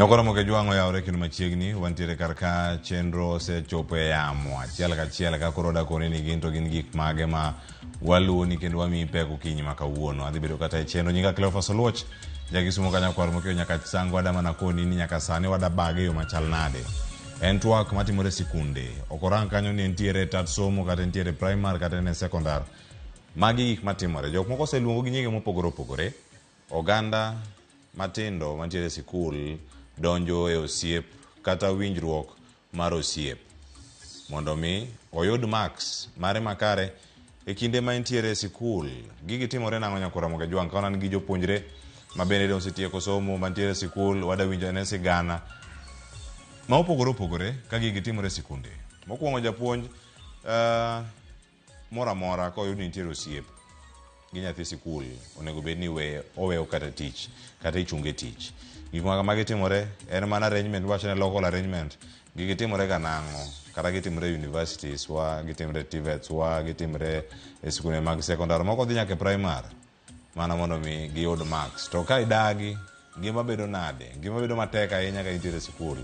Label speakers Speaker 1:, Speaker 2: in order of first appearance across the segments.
Speaker 1: Nyakoro Moke Jwang' oyawore kendo machiegni wantiere kar ka chenro osechopo e yamo achiel kachiel ka koro dakoni ni gin to gin gik mage ma waluwoni kendo wamiyi pek okinyi ma kawuono. Adhi bedo kata e chenro nyinga Cleophas Oluoch jakisumo ka nyakwar Mokeo nyaka sango adama nakoni ni nyaka sani wadabage e yo machal nade. En twak matimore e sikunde. Ok orang kanyo ni entiere e tat somo kata entiere e primary kata en e secondary. Magi gik matimore. Jok moko oseluongo gi nyinge mopogore opogore. Oganda matindo mantiere e sikul donjo e osiep kata winjruok mar osiep mondo mi oyud marks mare makare e kinde ma entiere e sikul. Gigi timore nang'o nyakwar Ramogi Ajwang'? Ka wan gi jopuonjre ma bende osetieko somo mantiere e sikul, wadawinjo ane sigana ma opogore opogore ka gigi timore e sikunde. Mokwongo japuonj moro amora ka oyud ni nitiere osiep gi nyathi sikul onego bed ni iweye oweyo kata tich kata ichunge tich. Gik ma kamagi timore en mana arrangement iwacho ni local arrangement. Gigi timore ga nang'o? Kata gitimore e universities wa, gitimore e TVETs wa, gitimore e sikunde mag secondary, moko dhi nyaka e primary mana mondo mi giyud marks. To ka idagi, ngima bedo nade? Ngima bedo matek ahinya ka intiere e sikul.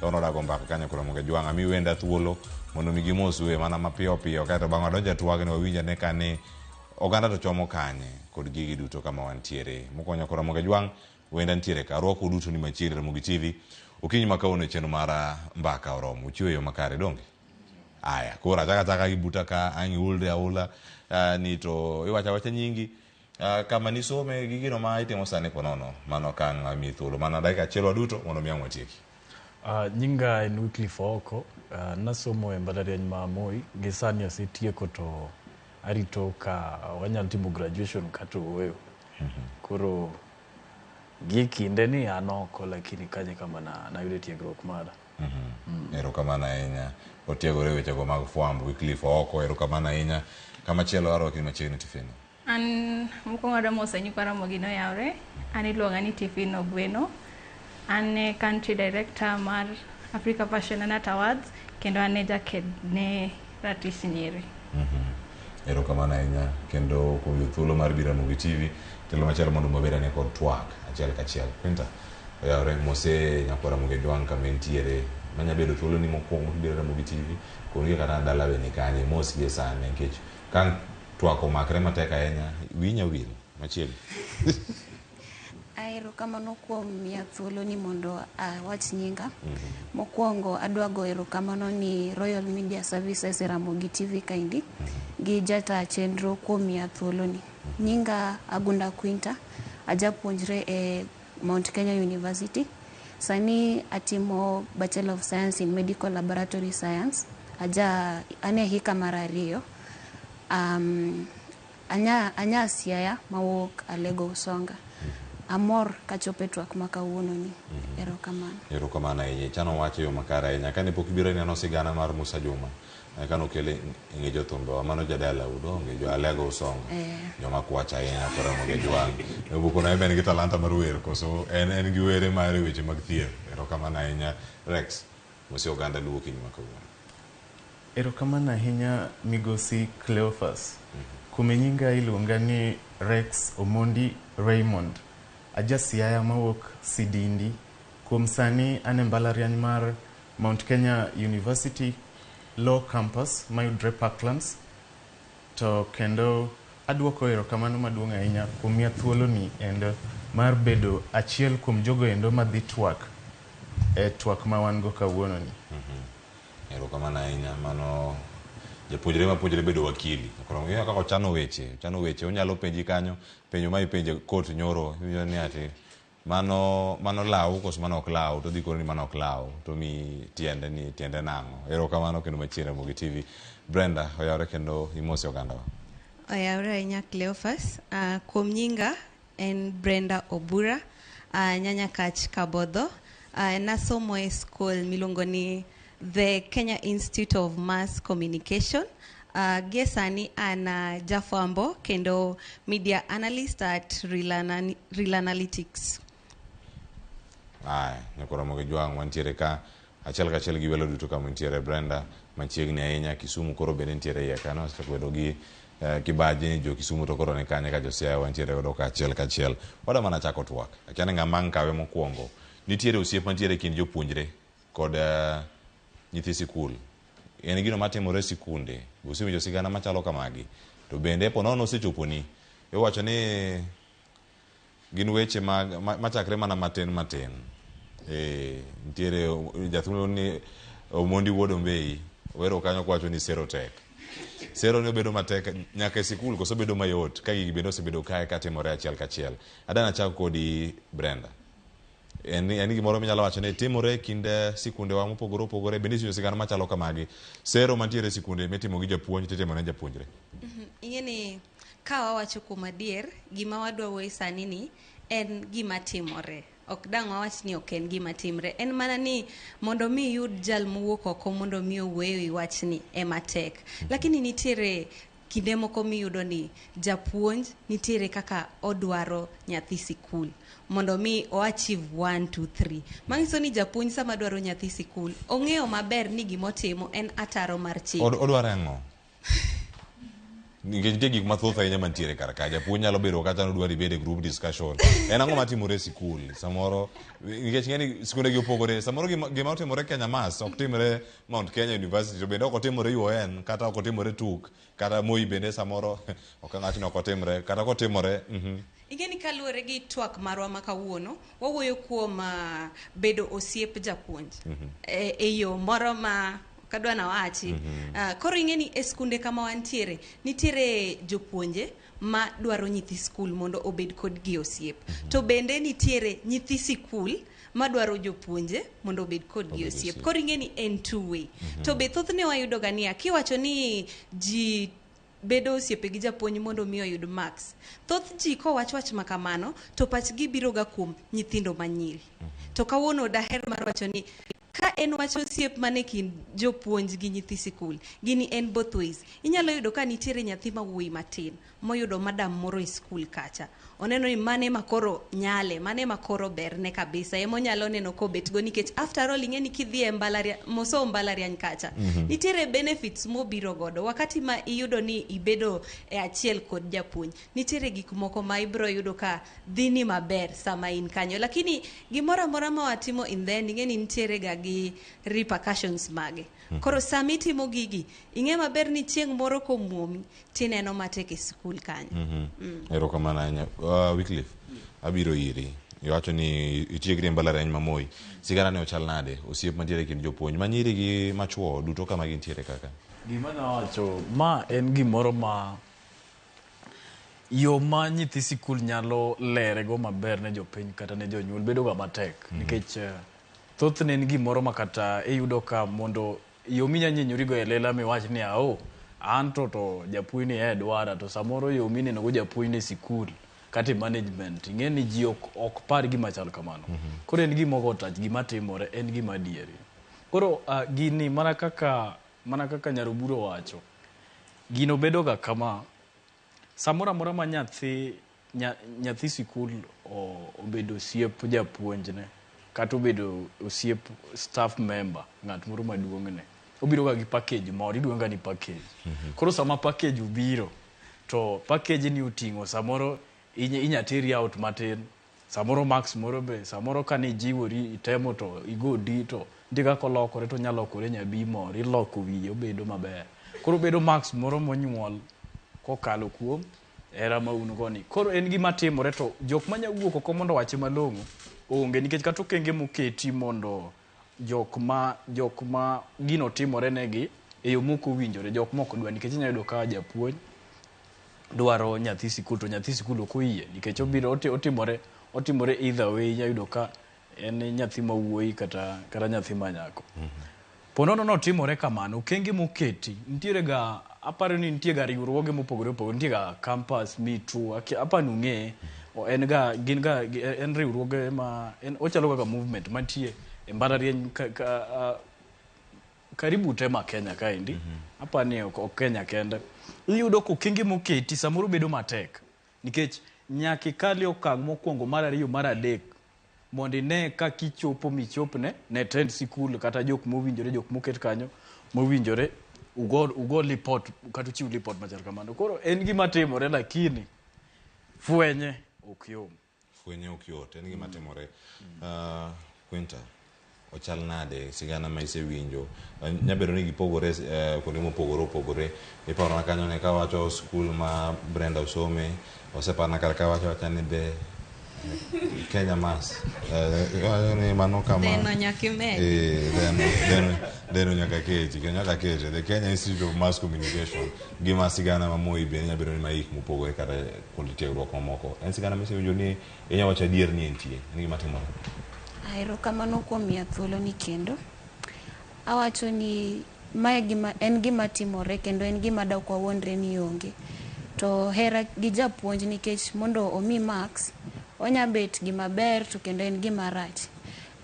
Speaker 1: Kawuono wadago mbaka kanyo koro Ramogi Ajwang' ami wenda thuolo mondo mi gimosue mana mapiyo piyo kaeto bang'e wadonjo e twagni wawinj ane ka ni oganda to chomo kanye kod gigi duto kama wantiere. Mokwongo koro Ramogi Ajwang' wenda nitiere ka. Arwakou duto ni machiegni Ramogi TV. Okinyi ma kawuono e chenro mar mbaka oromo. Uchiwo e yo makare donge? Aya, koro achaka achaka gi buta ka ang' iulri aula ni to iwacho awacha nyingi kama nisome gi gino ma itimo sani ponono mano ka ang' amiyi thuolo mana dakika achiel waduto mondo mi ang' watieki.
Speaker 2: Nyinga en Wycliffe Ooko. Nasomo e mbalariany ma Moi. Gi sani asetieko to arito ka wanyalo timo graduation kata ooyo. Koro gie kinde ni an oko lakini kanyo e kama nayude tiegruok mara.
Speaker 1: Erokamano ahinya. Otiegore e wechego mag fwambo. Wycliffe Ooko, erokamano ahinya. Kamachielo arwaki machiegni Tifino.
Speaker 3: An mokwongo adwa moso nyikwa Ramogi noyawre. An iluonga ni Tifino Gweno. An e country director mar Africa Fashion and Art Awards kendo an e jaked ne ratich nyiri.
Speaker 1: Erokamano ahinya kendo kuom yudo thuolo mar biro Ramogi TV. Tielo machielo mondo wabed ane kod twak achiel kachiel. Quinta, oyawre mose nyakwar Ramogi Ajwang' kama entiere. Manya bedo thuolo ni mokwongo kibiro Ramogi TV, koni kata dala be ni kanye, mos gi e sani nikech ka twak omakre matek ahinya, wiyi nya wil machiegni.
Speaker 4: Erokamano kuom miya thuolo ni mondo awach nyinga. Mokwongo adwa go erokamano ni Royal Media Services e Ramogi TV kaendi gi jata chenro kuom miya thuolo ni. Nyinga Agunda Quinta, ajapuonjre e Mount Kenya University. Sani atimo Bachelor of Science in Medical Laboratory Science. Aja an e hika mar ariyo. Anya Siaya mawuok Alego Usonga. Amor kachopo e twak ma kawuono ni. Erokamano.
Speaker 1: Erokamano ahinya. Ichano wach e yo makare ahinya. Kane pok ibiro ineno sigana mar Musa Juma, kane okele e ng'e jothumbewa, mano jadalau donge, jo Alego Usonga. Joma kwach ahinya koro Ramogi Ajwang'. Obukono en be en gi talanta mar wer koso en en gi were mar weche mag thieth. Erokamano ahinya Rex, mosi oganda luo okinyi ma kawuono.
Speaker 5: Erokamano ahinya migosi Cleophas. Kuom nyinga iluonga ni Rex Omondi Raymond. Aja Siaya mawuok Sidindi. Kuom sani an e mbalariany mar Mount Kenya University Law Campus mayudre Parklands. To kendo aduoko erokamano maduong' ahinya kuom miya thuolo ni endo mar bedo achiel kuom jogo endo madhi twak e twak ma wan go kawuono ni.
Speaker 1: Erokamano ahinya. Mano japuonjre ma puonjre bedo wakili. Koro ng'iyo kaka ochano weche, ochano weche, onyalo penji kanyo, penjo ma ipenje court nyoro, iwinjo ni ati mano mano law koso mano ok law, to odhi koni ni mano ok law, to mi tiende ni tiende nang'o. Erokamano kendo machiegni Ramogi TV. Brenda, oyawre kendo imosi ogandawa.
Speaker 6: Oyawre ahinya Cleophas. Kuom nyinga en Brenda Obura, Nyanyakach Kabodho. Nasomo e skul miluongo ni The Kenya Institute of Mass Communication. Gie sani an jafwambo kendo media analyst at Real, Real Analytics.
Speaker 1: Aya, nyakwa Ramogi Jwang' wantiere ka achiel kachiel gi welo duto kama nitiere Brenda machiegni ahinya Kisumu koro bende nitiere iye kanyo osechako bedo gi kibaji ni jo Kisumu to koro ni kanye ka jo Siaya wantiere godo ka achiel kachiel. Wadwa mana chako twak. Akia ni ng'ama ang' kawe mokwongo. Nitiere osiep mantiere e kind jopuonjre kod nyithi sikul. En gino matimore e sikunde. Be usewinjo sigana machalo kamagi? To bende po nono osechoponi, iwacho ni gin weche mag machakre mana matin matin. Nitiere jathum ni Omondi Wuod Ombei wero kanyo kowacho ni sero tek. Sero ni obedo matek nyaka e sikul koso obedo mayot ka gigi bende osebedo kae katimore achiel kachiel. Adwa nachak kodi Brenda. En gimoro minyalo wacho ni timore e kind sikundewa mopogore opogore bende iwinjo sigana machalo kamagi. Sero mantiere e sikunde mitimo gi japuonj titimo ne japuonjre.
Speaker 6: Ing'e ni ka wawacho kuom adier, gima wadwa wuoye sani ni en gima timore. Ok dang' wawach ni ok en gima timre. En mana ni mondo mi iyud jal mowuok oko mondo mi owuoye ewi wachni ema tek. Lakini nitiere kinde moko miyudo ni japuonj nitiere kaka odwaro nyathi sikul mondo mi o achieve 1 2 3. Manyiso ni japuonj sama dwaro nyathi sikul ong'eyo maber ni gimotimo en ataro mar chik.
Speaker 1: Odwaro ang'o? Nikech nitie gik mathoth ahinya mantiere kar ka. Japuonj nyalo bedo kata nodwaro ibed e group discussion. En ang'o matimore e sikul? Samoro nikech ing'e ni sikunde gi opogore. Samoro gima otimore Kenya Mass ok timre Mount Kenya University to bende ok otimore UoN kata ok otimore TUK kata Moi bende samoro ok ang'ach ni ok otimre kata kotimore.
Speaker 6: Ing'e ni kaluwore gi twak marwa ma kawuono, wawuoyo kuom bedo osiep japuonj e yo moro ma kadwa nawachi. Koro ing'e ni e skunde kama wantiere, nitiere jopuonje ma dwaro nyithi skul mondo obed kodgi osiep. To bende nitiere nyithi sikul madwaro jopuonje mondo obed kodgi osiep. Koro ing'e ni en two way. To be thothne wayudo ga niya, kiwacho ni ji bedo osiepe gi japuonj mondo mi oyud marks. Thoth ji kowach wach ma kamano, to pachgi biro ga kuom nyithindo manyiri. To kawuono daher mar wacho ni ka en wach osiep mane kind jopuonj gi nyithi sikul, gini en both ways. Inyalo yudo ka nitiere nyathi ma wuoyi matin moyudo madam moro e skul kacha. Oneno ni mane ma koro nyale, mane ma koro berne kabisa, ema onyalo neno kobet go nikech after all ing'e ni kidhi e mbalariany, moso mbalariany kacha, nitiere benefits mobiro godo. Wakati ma iyudo ni ibedo e achiel kod japuonj, nitiere gik moko ma ibiro yudo ka dhini maber sama in kanyo. Lakini gimoro amora ma watimo in the end, ing'e ni nitiere ga gi repercussions mage. Koro sama itimo gigi, ing'e maber ni chieng' moro komuomi, tineno matek e sikul kanyo.
Speaker 1: Erokamano ahinya. Wycliffe, abiro iri. Iwacho ni itiekri e mbalariany ma Moi. Sigana ne ochal nade? Osiep mantiere e kind jopuonj ma nyiri gi machuo duto kama gintiere kaka.
Speaker 2: Gima nawacho, ma en gimoro ma yo ma nyithi sikul nyalo lere go maber ne jopiny kata ne jonyuol bedo ga matek nikech thothne en gimoro ma kata iyudo ka mondo yo minya nyenyori go e lela miwach ni ao an to japuonj ni e dwara to samoro yo mineno go japuonj ni e sikul kata e management ing'e ni ji ok par gima chal kamano. Koro en gima ok otach gima timore en gima adieri. Koro gini mana kaka Nyaroburo wacho gino bedo ga kama samoro amora ma nyathi sikul obedo osiep japuonjne kata obedo osiep staff member ng'at moro maduong'ne obiro ga gi package moro iluonge ga ni package. Koro sama package obiro to package ni oting'o samoro inya teri out matin samoro marks moro be samoro kane ijiwori itemo to igo D to nitie kaka olokore to onyalo lokore nya B moro iloko wiye obedo maber. Koro obedo marks moro monyuol kokalo kuom hera ma un go ni. Koro en gima timore to jok manya wuok oko mondo owache malong'o onge nikech kata okenge moketi mondo jok ma gino timore negi e yo mok owinjore jok mok dwa nikech inya yudo ka japuonj dwaro nyathi sikul to nyathi sikul ok oyie nikech obiro otimore either way inya yudo ka en nyathi ma wuoyi kata nyathi ma nyako. Po nono notimore kamano okenge moketi nitiere ga aparo ni nitie ga riwruoge mopogore opogore nitie ga campus me too aparo ni ung'eye en ga gin ga en riwruoge ma en ochalo kaka movement mantie e mbalariany ka karibu te ma Kenya kaendi aparo ni ok Kenya kende iyudo ka okenge moketi samoro bedo matek nikech nyaka ikalie okang' mokwongo mar ariyo mar adek mondo ine kaka ichopo michopne ne tend sikul kata jok mowinjore jok moket kanyo mowinjore ugo lipot kata uchiw lipot machal kamano. Koro en gima timore lakini fwenye ok yom.
Speaker 1: Fwenye ok yot, en gima timore. Quinta, ochal nade sigana ma isewinjo? Nya bedo ni gipogore kuonde mopogore opogore. Iparona kanyo ne kawacho skul ma Brenda osome, oseparona kar kawacho wacha ni the Kenya Mass. Iwacho ni mano kama
Speaker 6: Dheno nyaka imed.
Speaker 1: Dheno nyaka keti, kendo nyaka kete. The Kenya Institute of Mass Communication. Gima sigana ma Moi bende nyalo bedo ni maik mopogore kata kuonde tiegruok mamoko. En sigana misewinjo ni inyalo wacho adier ni entie. En gima timore.
Speaker 4: Erokamano kuom miya thuolo ni kendo. Awacho ni mae gima en gima timore kendo en gima dok wawuondre ni onge. To hera gi japuonj nikech mondo omi marks, onya bet gima ber to kendo en gima rach.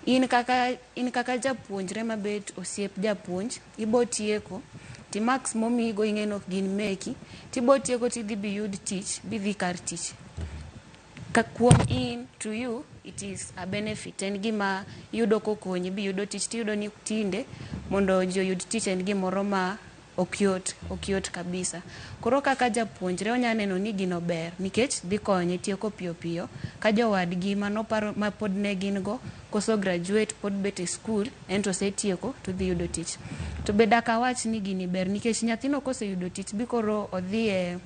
Speaker 4: In kaka japuonjre mabet osiep japuonj, ibo tieko, ti marks momiyigo ing'e ni ok gin meki, tibo tieko tidhi biyud tich, bidhi kar tich. Ka kuom in to you it is a benefit en gima iyudo kokonyi biyudo tich tiyudo ni tinde mondo ji oyud tich en gimoro ma ok yot ok yot kabisa koro kaka japuonjre onya neno ni gino ber nikech dhi konye tieko piyo piyo ka jowadgi manoparo ma pod ne gin go koso graduate pod bet e skul en to osetieko to dhi yudo tich to be dak awach ni gini ber nikech nyathino koseyudo tich bi koro odhi e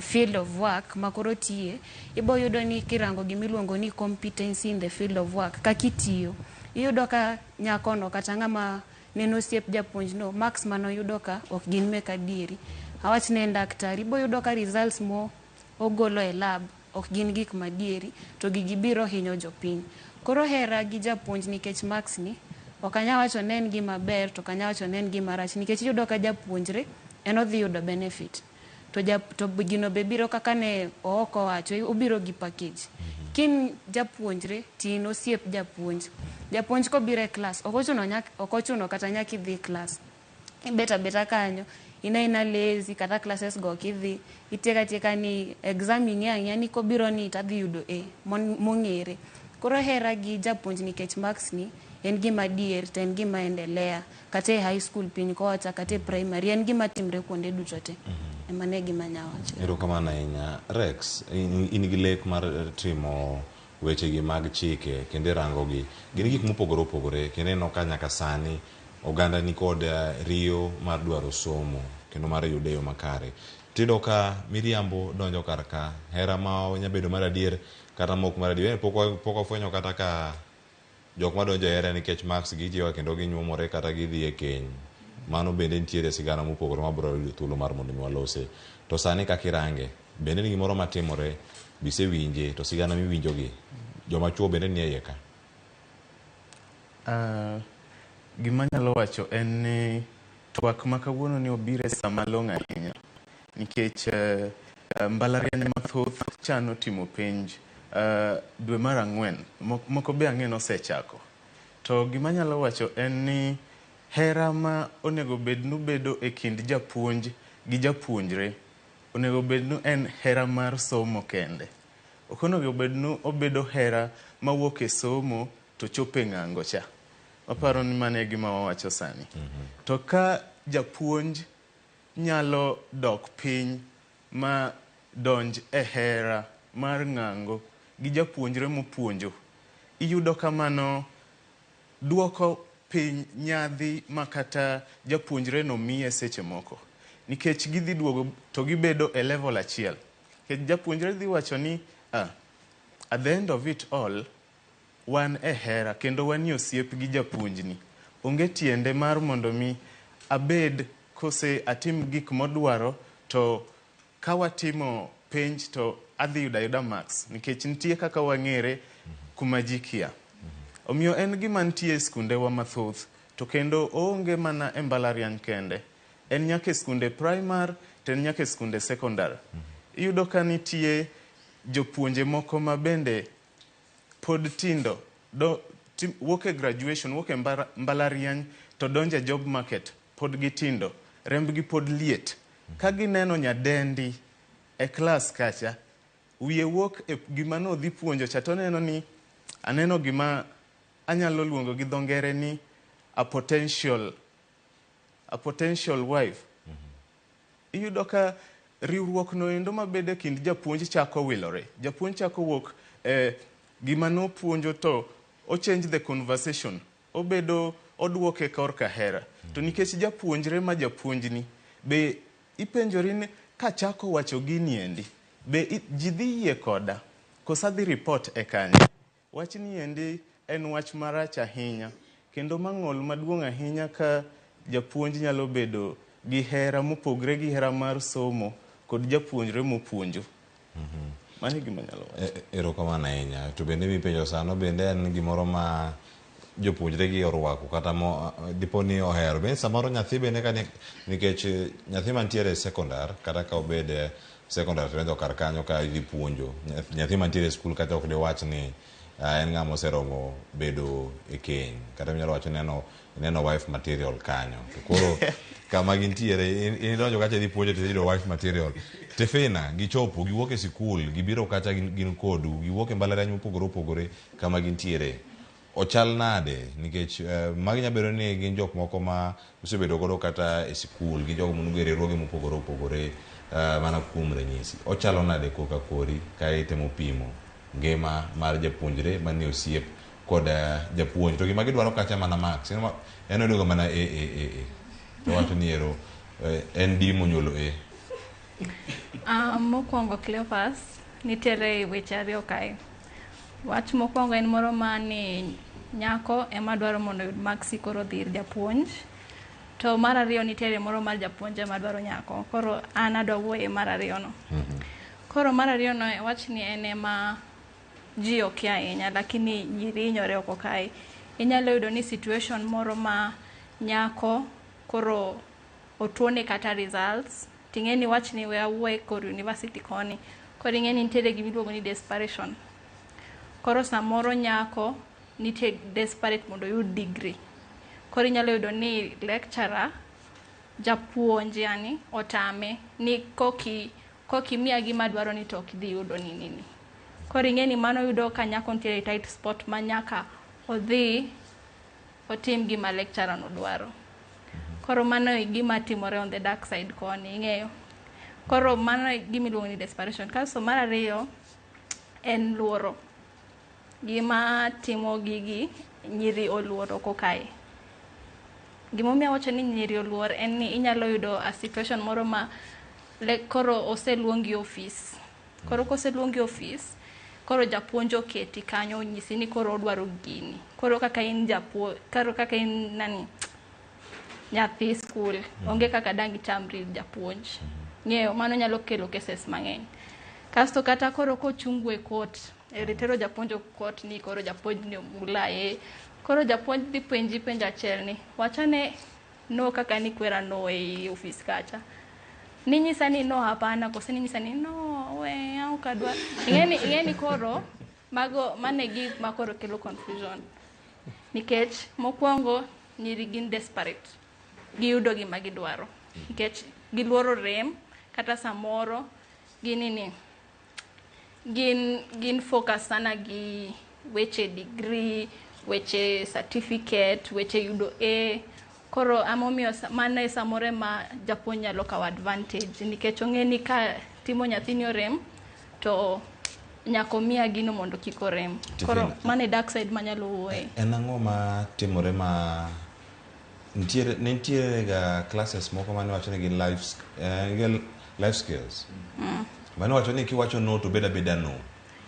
Speaker 4: field of work ma koro tiye ibo yudo ni kirango gimiluongo ni competency in the field of work kaka itiyo iyudo ka nyakono kata ng'ama neno osiep japuonj no marks manoyudo ka ok gin mek adieri awach ne en daktari ibo yudo ka results mo ogolo e lab ok gin gik madieri to gigi biro hinyo jopiny koro hera gi japuonj nikech marks ni ok anya wacho ne en gima ber to ok anya wacho ne en gima rach nikech iyudo ka japuonjre en odhi yudo benefit to, to gino be biro kaka ne ooko owacho obiro gi package kin japuonjre to in osiep japuonj japuonj kobiro e klas ok ochuno ok ochuno kata nyaka idhi klas ibet abeta kanyo in aina lazy kata classes go ok idhi itieko atieka ni exam ing'eyo ang'eya ni kobiro ni tadhi yudo A mong'ere koro hera gi japuonj nikech marks ni en gima adier to en gima endelea kata e high school piny kocha kata e primary en gima timre kuonde duto te ema ne gima anya wacho.
Speaker 1: Erokamano ahinya. Rex, in gi lek mar timo wechegi mag chike kendo irangogi. Gin gik mopogore opogore kendo ineno ka nyaka sani oganda nikod riyo mar dwaro somo kendo mar yude e yo makare. Tiyudo ka miriambo donjo kar ka, hera ma nya bedo mar adier kata mok mar adier. Pok wafwenyo kata ka jok madonjo e hera nikech marks gijiwo kendo ginyuomore kata gidhi e keny. Mano bende nitiere sigana mopogore mabiro yudo thuolo mar mondo mi walose. To sani kaka irange, bende ni gimoro matimore, bisewinje to sigana miwinjogi, joma chuo bende nie iye ka?
Speaker 5: Gima anyalo wacho en ni twak ma kawuono ni obiro e sama long'o ahinya nikech mbalariany mathoth chano timo penj dwe mar ang'wen moko be ang'e nosechako to gima anyalo wacho en ni hera ma onego bed ni bedo e kind japuonj gi japuonjre onego bed ni en hera mar somo kende ok onego bed ni obedo hera mawuok e somo to chopo e ng'ango cha aparo ni mano e gima wawacho sani to ka japuonj nyalo dok piny ma donj e hera mar ng'ango gi japuonjre mopuonjo iyudo ka mano duoko piny nyadhi ma kata japuonjre no miye seche moko nikech gidhi duogo to gibedo e level achiel nikech japuonjre dhi wacho ni ah, at the end of it all wan e hera kendo wanie osiep gi japuonjni onge tiende mar mondo mi abed kose atim gik modwaro to ka watimo penj to adhi yudo ayuda marks nikech nitie kaka wang'ere kuma ji kia omiyo en gima nitie e skundewa mathoth to kendo oonge mana e mbalariany kende en nyaka e skunde primary to en nyaka e skunde secondary iyudo ka nitie jopuonje moko ma bende pod tindo wuok e graduation wuok e mbalariany to donjo e job market pod gitindo rembgi pod liet ka gineno nyadendi e klas kacha wiye wuok e gima nodhi puonjo cha toneno ni aneno gima anyalo luongo gi dho ngere ni a potential wife iyudo ka riwruok no endo mabedo e kind japuonj chako wilore japuonj chako wuok eh, gima nopuonjo to O change the conversation. Obedo oduoke korka hera. To nikech japuonjre ma japuonjni, be ipenjori ni kachako wacho gini endi, be ji dhi yie koda? Koso adhi report e kanye? Wachni endi en wach marach ahinya kendo mang'ol maduong' ahinya ka japuonj nyalo bedo gi hera mopogre gi hera mar somo kod japuonjre mopuonjo. Mano e gima anyalo wacho.
Speaker 1: Erokamano ahinya. To bende mipenjo sano bende en gimoro ma jopuonjre gi orwako kata mo dipo ni ohero. Bende samoro nyathi bende ka nikech nyathi mantiere e sekondar kata ka obed e sekondar to idho kar kanyo ka idhi puonjo. Nyathi mantiere e skul kata ok diwach ni en ng'ama oseromo bedo e keny. Kata inyalo wacho ni ineno wife material kanyo. To koro kama gintiere in idonjo kacha idhi puonjo to iyudo wife material. Tifina gichopo giwuok e sikul gibiro kacha gin kodu giwuok e mbalariany mopogore opogore kama gintiere. Ochal nade nikech magi nyalo bedo ni gin jok moko ma usebedo godo kata e sikul gin jogo monugo e riwruoge mopogore opogore mana kuom ranyisi. Ochalo nade koka kori ka itemo pimo ngima mar japuonjre manie osiep kod japuonj to gima gidwaro kacha mana marks en oyudo mana A A A A to wacho ni ero en D monyuolo
Speaker 3: A. Mokwongo Cleophas, nitiere weche ariyo kae. Wach mokwongo en moro ma ni nyako ema dwaro mondo oyud maksi koro odhi ir japuonj. To mar ariyo nitiere moro mar japuonj ema dwaro nyako. Koro an adwa wuoye mar ariyo no. Koro mar ariyo no wach ni en ema ji okia ahinya lakini nyiri hinyore oko kae. Inyalo yudo ni situation moro ma nyako koro otuone kata results ting'e ni wach ni we awuoye kor university koni. Koro ing'e ni nitiere gima iluongo ni desperation. Koro samoro nyako nitie desperate mondo oyud degree. Koro inyalo yudo ni lecturer japuonj yani otame ni kokimiya gima adwaro ni to ok idhi yudo ni nini. Koro ing'e ni mano yudo ka nyako nitiere e tight spot ma nyaka odhi otim gima lecturer no dwaro. Koro mano e gima timore on the dark side koni, ing'eyo. Koro mano e gima iluongo ni desperation. Kasto mar ariyo en luoro. Gima timo gigi nyiri oluor oko kae. Gimomiyo awacho ni nyiri oluor en ni inyalo yudo a situation moro ma koro oseluongi ofis. Koro koseluongi ofis, koro japuonj oketi kanyo onyisi ni koro odwaro gini. Koro kaka in japuonj, koro kaka in nani nyathi skul, onge kaka dang' itamri japuonj. Ng'eyo mano nyalo kelo cases mang'eny. Kasto kata koro kochungu e court, eri tero japuonj e court ni koro japuonj ni omula e. Koro japuonj dhi penji penjo achiel ni wachane no kaka nikwera no e ofis kacha. Ninyisa ni no hapana kose ninyisa ni no we ok adwar. Ing'eni koro mago mane gik ma koro kelo confusion. Nikech mokwongo nyiri gin desperate. Giyudo gima gidwaro. Nikech giluoro rem kata samoro ginini gin focus sana gi weche degree, weche certificate, weche yudo A. Koro amomiyo mano e samoro ema japuonj nyalo kawo advantage nikech ong'e ni ka timo nyathini orem to nyaka omiya gino mondo kik orem. Koro mano e dark side manyalo wuoye.
Speaker 1: En ang'o ma timore ma nitiere nitiere ga classes moko mane wacho ni gin life skills. Mane wacho ni kiwacho no to bed abeda no.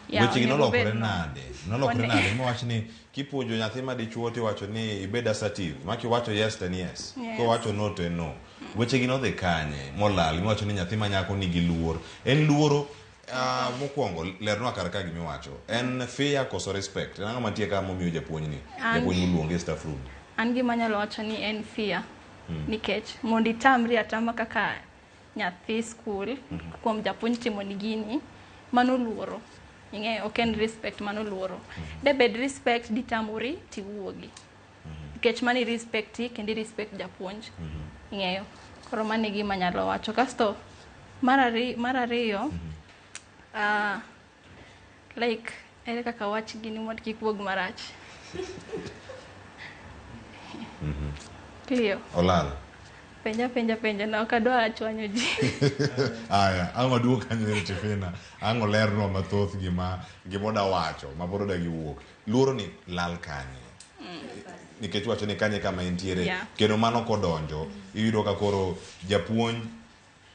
Speaker 3: Yeah,
Speaker 1: Weche gi
Speaker 3: onego
Speaker 1: nolokore
Speaker 3: bed no.
Speaker 1: nade? Nolokore nade? Mowach ni kipuonjo nyathi ma dichuo tiwacho ni ibed assertive. Ma kiwacho yes to en yes.
Speaker 3: Yes.
Speaker 1: Kiwacho no to en no. Weche gi nodhi kanye? Molal. Miwacho ni nyathi ma nyako nigi luor. En luoro mokwongo lernwa kar ka gimiwacho. En fear koso respect? En ang'o mantie ka momiyo japuonj ni? Japuonj moluonge e staff room.
Speaker 3: An gima anyalo wacho ni en fear. Nikech mondo itamri atama kaka nyathi skul kuom japuonj timoni gini, mano luoro. Ing'eyo, ok en respect, mano luoro. De bed respect ditamori tiwuogi. Nikech mano i respect kendo i respect japuonj. Ing'eyo. Koro mano e gima anyalo wacho. Kasto mar ariyo, like ere kaka wach gini mondo kik wuog marach. Cleo.
Speaker 1: Olal.
Speaker 3: Penja penja penja na ok adwa chwanyo ji.
Speaker 1: Aya, ang' waduog kanyo ir Tifina. Ang' olernwa mathoth gima gima oda wacho ma pod odagi wuok. Luoro ni lal kanye? Nikech wacho ni kanye kama entiere. Kendo mano kodonjo, iyudo ka koro japuonj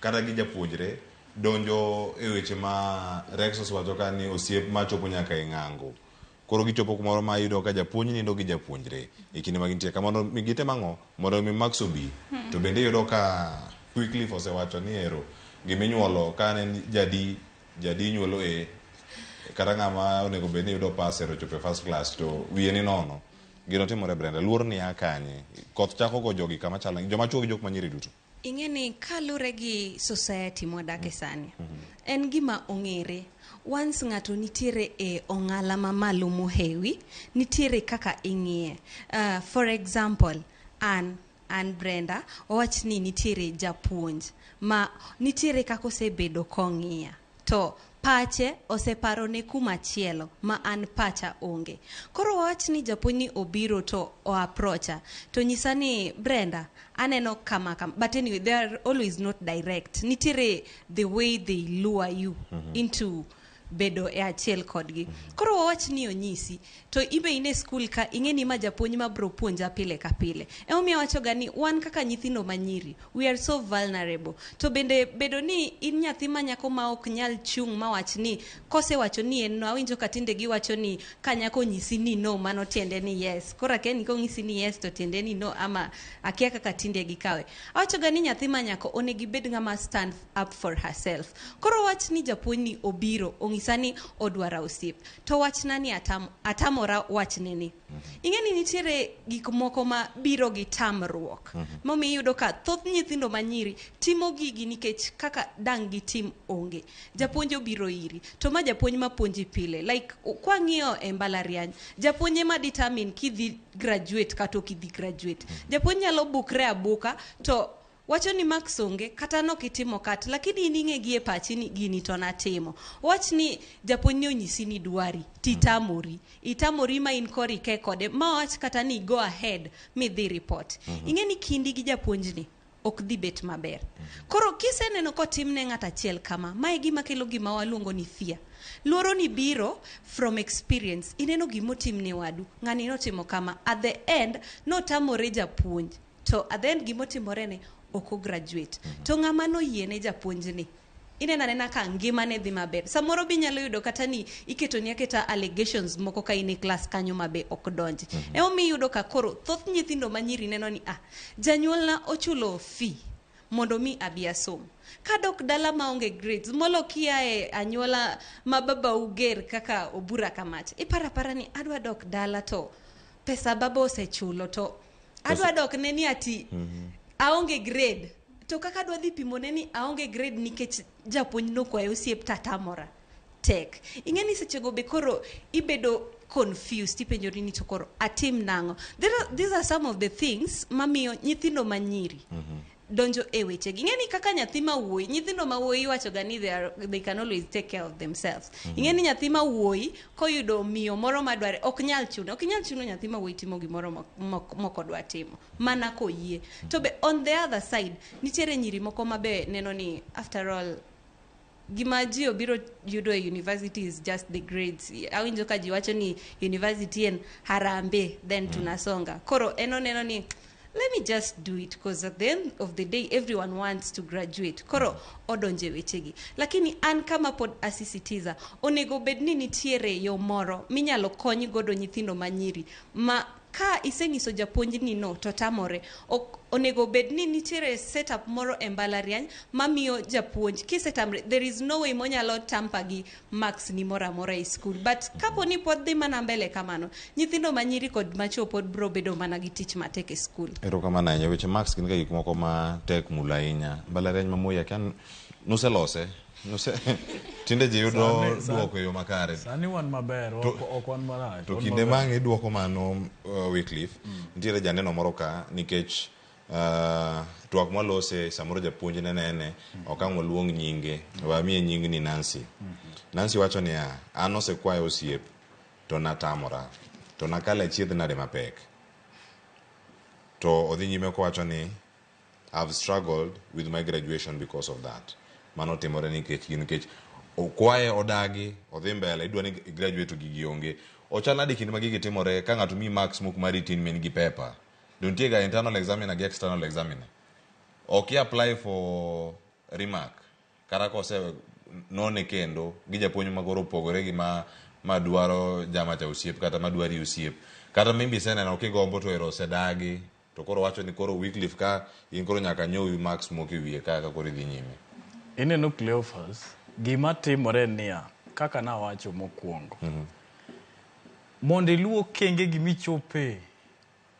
Speaker 1: kata gi japuonjre donjo e weche ma Rex osewacho ka ni osiep ma chopo nyaka e ng'ango. Koro gichopo kumoro ma iyudo ka japuonj nindo gi japuonjre e kinde ma gintie ka mondo mi gitim ang'o? Mondo mi marks obi. To bende iyudo ka Wycliffe osewacho ni ero giminyuolo ka en jadi jadi nyuolo A kata ng'ama onego bed ni yudo pass ero chopo e first class to wiye ni nono. Gino timore Brenda, luor ni a kanye? Koth chako go jogi kama chalo joma chuo gi jok manyiri duto.
Speaker 6: Ing'e ni kalure gi society mwadake sani, en gima ong'ere. Once ng'ato nitiere e ong'ala mamalo mohewi, nitiere kaka ing'iye. For example, an Brenda, wawach ni nitiere japuonj ma nitiere kaka osebedo kong'iya. To pache oseparo ne kuma chielo ma an pacha onge. Koro wawach ni japuonj ni obiro to o approacha to nyisa ni Brenda aneno kama kama, but anyway they are always not direct. Nitiere the way they lure you into bedo e achiel kodgi. Koro wawach ni onyisi to ibe in e skul ka ing'e ni ma japuonj ma bro puonja pile ka pile. Emomiyo awacho ga ni wan kaka nyithindo manyiri we are so vulnerable. To bende bedo ni in nyathi ma nyako ma ok nyal chung' mawach ni kosewacho ni en no awinjo ka tinde giwacho ni ka nyako onyisi ni no mano tiende ni yes. Koro akia ni konyisi ni yes to tiende ni no ama akia kaka tinde gikawe. Awacho ga ni nyathi ma nyako onego ibed ng'ama stand up for herself. Koro wach ni japuonj ni obiro onyisa ni odwara osiep. To wachna ni atamora wachne ni. Ing'e ni nitiere gik moko ma biro gi tamruok. Momiyo iyudo ka thoth nyithindo manyiri timo gigi nikech kaka dang' gitim onge. Japuonj obiro iri to ma japuonj ma puonji pile. Like kwang'iyo e mbalariany, japuonj ema determine kidhi graduate kata ok idhi graduate. Japuonj nyalo bukre abuka to wacho ni marks onge kata nokitimo kat lakini in ing'e gi e pachi ni gini to natimo. Wach ni japuonj ni onyisi ni dwari titamori. Itamori ma in koro ike kode ma wach kata ni go ahead midhi report. Ing'e ni kindi gi japuonj ni ok dhi bet maber. Koro kiseneno kotimne ng'at achiel kama, mae gima kelo gima waluongo ni fear. Luoro ni biro from experience. Ineno gimotimne wadu, ng'ani notimo kama, at the end notamore japuonj. To at the end gimotimore ne ok ograduate. To ng'ama noyiene japuonj ni ineno anena ka ngimane dhi maber. Samoro be inyalo yudo kata ni iketoni aketa allegations moko ka in e klas kanyo ma be ok donji. Emomiyo iyudo ka koro thoth nyithindo manyiri neno ni ah, janyuolna ochulo fee mondo mi abi asom. Kadok dala maonge grades, molo kia e anyuola ma babau ger kaka Obura kamacha. Iparo apara ni adwa dok dala to pesa baba osechulo to adwa dok ne ni ati aonge grade. To kaka adwa dhi pimo ne ni aonge grade nikech japuonj nokwayo osiep tatamora. Tek. Ing'e ni sechego be koro ibedo confused ipenjori ni to koro atim nang'o. These are some of the things mamiyo nyithindo manyiri donjo e wechegi. Ing'e ni kaka nyathi ma wuoyi, nyithindo ma wuoyi iwacho ga ni they can always take care of themselves. Ing'e ni nyathi ma wuoyi koyudo miyo moro madware ok nyal chuno. Ok inyal chuno nyathi ma wuoyi timo gimoro mok odwa timo. Mana koyie. To be on the other side, nitiere nyiri moko ma be neno ni after all gima ji obiro yudo e university is just the grades. Awinjo ka ji wacho ni university en harambee then tunasonga. Koro en oneno ni let me just do it because at the end of the day everyone wants to graduate. Koro odonje wechegi. Lakini an kama pod asisitiza onego bed ni nitiere yo moro minyalo kony godo nyithindo manyiri ma ka iseng'iso japuonj ni no to tamore ok onego bed ni nitiere setup moro e mbalariany mamiyo japuonj kisetamre there is no way monyalo tamper gi marks ni moro amora e school but kapo ni pod dhi mana mbele kamano nyithindo manyiri kod machuo pod bro bedo mana gi tich matek e school.
Speaker 1: Erokamano ahinya. Weche marks gin ga gik moko ma tek mulo ahinya. Mbalariany ma Moi akia nuselose. Nuse tinde ji yudo duoko e yo makare.
Speaker 2: Sani wan maber, ok wan marach.
Speaker 1: To kinde ma idwoko mano Wycliffe, nitiere janeno moro ka nikech twak mwalose samoro japuonj ne nene, ok ang' waluong nyinge, wamiye nying ni Nancy. Nancy wacho niya, an osekwaya osiep to natamora, to nakalo achiedh nade mapek. To odhi nyime kowacho ni I've struggled with my graduation because of that. Mano timore nikech gin nikech okwaye odagi odhi mbele idwa ni graduate to gigi onge. Ochal nade kinde ma gigi timore ka ng'ato miyi marks mok mari tin ma in gi paper. To nitie ga internal examiner gi external examiner. Ok i apply for remark kata kose none kendo gi japuonj ma koro opogore gi ma madwaro jama cha osiep kata madwari osiep kata maybe iseneno kigombo to ero osedagi to koro wacho ni koro Wycliffe ka in koro nyaka nyowi marks moko e wiye ka ka koro idhi nyime.
Speaker 2: Ineno Cleophas, gima timore en niya, kaka nawacho mokwongo, mondo iluw okenge gi michope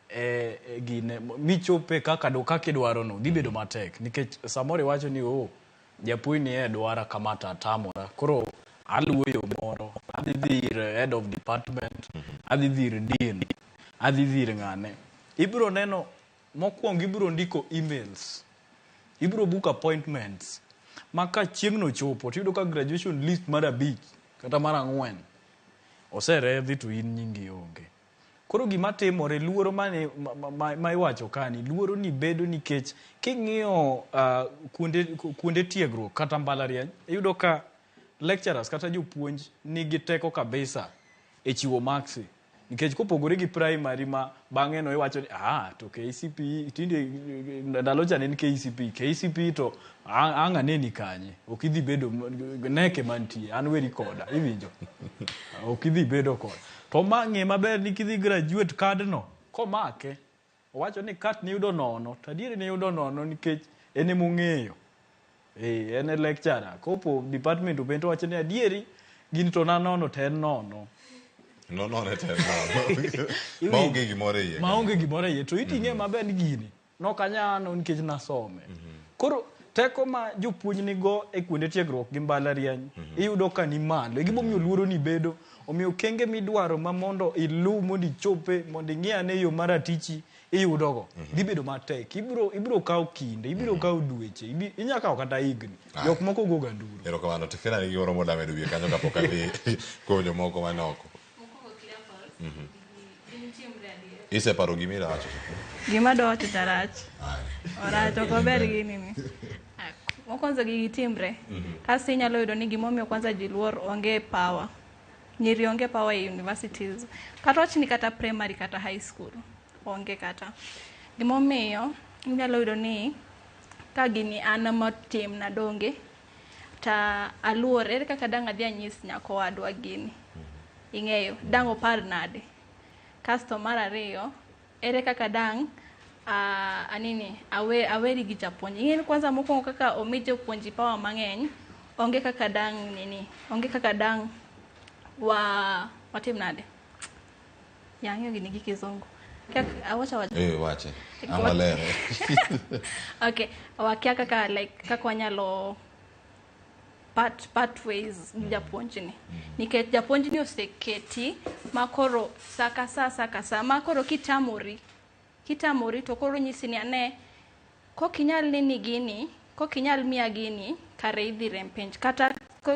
Speaker 2: e, e gine michope kaka do kaka idwaro no dhi bedo matek nikech samoro iwacho ni oh japuonj ni e dwara kama to atamora koro aluwo yo moro adhi dhi ir head of department adhi dhi ir dean adhi dhi ir ng'ane ibiro neno mokwongo ibiro ndiko emails ibiro book appointments ma ka chieng'no chopo tiyudo ka graduation list mar 5 kata mar 4 oseredhi to in nyingi onge. Koro gima timore luoro mane ma iwacho kani luoro ni bedo nikech king'iyo kuonde tiegruok kata mbalariany iyudo ka lecturers kata jopuonj nigi teko kabisa e chiwo marks nikech kopogore gi primary ma bang'e no iwacho ni ah to KCPE tinde ndalo cha ne en KCPE KCPE to ang' aneni kanye ok idhi bedo neke mantie an weri koda iwinjo ok idhi bedo koda to ma ng'e maber ni kidhi graduate card no komake owacho ni kat niyudo nono to adieri niyudo nono nikech en emong'eyo en e lecturer kopo department openj to wacho ni adieri gini to nanono to en nono
Speaker 1: Nonone to en nono. Maonge gimoro e iye.
Speaker 2: Maonge gimoro e iye to iting'e maber ni gini nokanyano nikech nasome. Koro teko ma jopuonj nigo e kuonde tiegruok gi mbalariany iyudo ka ni malo. E gimomiyo luoro ni bedo. Omiyo okenge midwaro ma mondo iluw mondo ichope mondo ing'i ane yo mar atichi iyudogo dhi bedo matek. Ibiro kawo kinde, ibiro kawo dweche, inya kawo kata higni. Jok moko go ga nduru.
Speaker 1: Erokamano. Tifina nigi gimoro moda medo wiye kanyo kapok adhi kuom jomoko man oko. Iseparo gima idwa wacho?
Speaker 3: Gima adwa wacho cha rach. Orach, ok ober gini ni. Mokwongo gigi timre. Kasto inyalo yudo ni gimomiyo kwanza ji luor onge power. Nyiri onge power e universities. Kata wachni kata primary kata high school. Onge kata. Gimomiyo inyalo yudo ni ka gini an ema otimna donge ta aluor ere kaka dang' adhi anyis nyako wadwa gini. Ing'eyo, dang' opar nade. Kasto mar ariyo, ere kaka dang' anini aweri gi japuonj. Ing'e ni kwanza mokwongo kaka omi jopuonj power mang'eny, onge kaka dang' nini, onge kaka dang' wa watim nade. Ya ang'eyo gini gi kizungu. Kaka awacho awacha.
Speaker 1: Wache. Ang' walere.
Speaker 3: Okay, wakia kaka like kaka wanyalo part ways gi japuonjni. Nikech japuonjni oseketi makoro sa ka sa sa ka sa makoro kitamori to koro nyisi ni ane kokinyal nini gini, kokinyal miya gini, kare idhi rem penj. Kata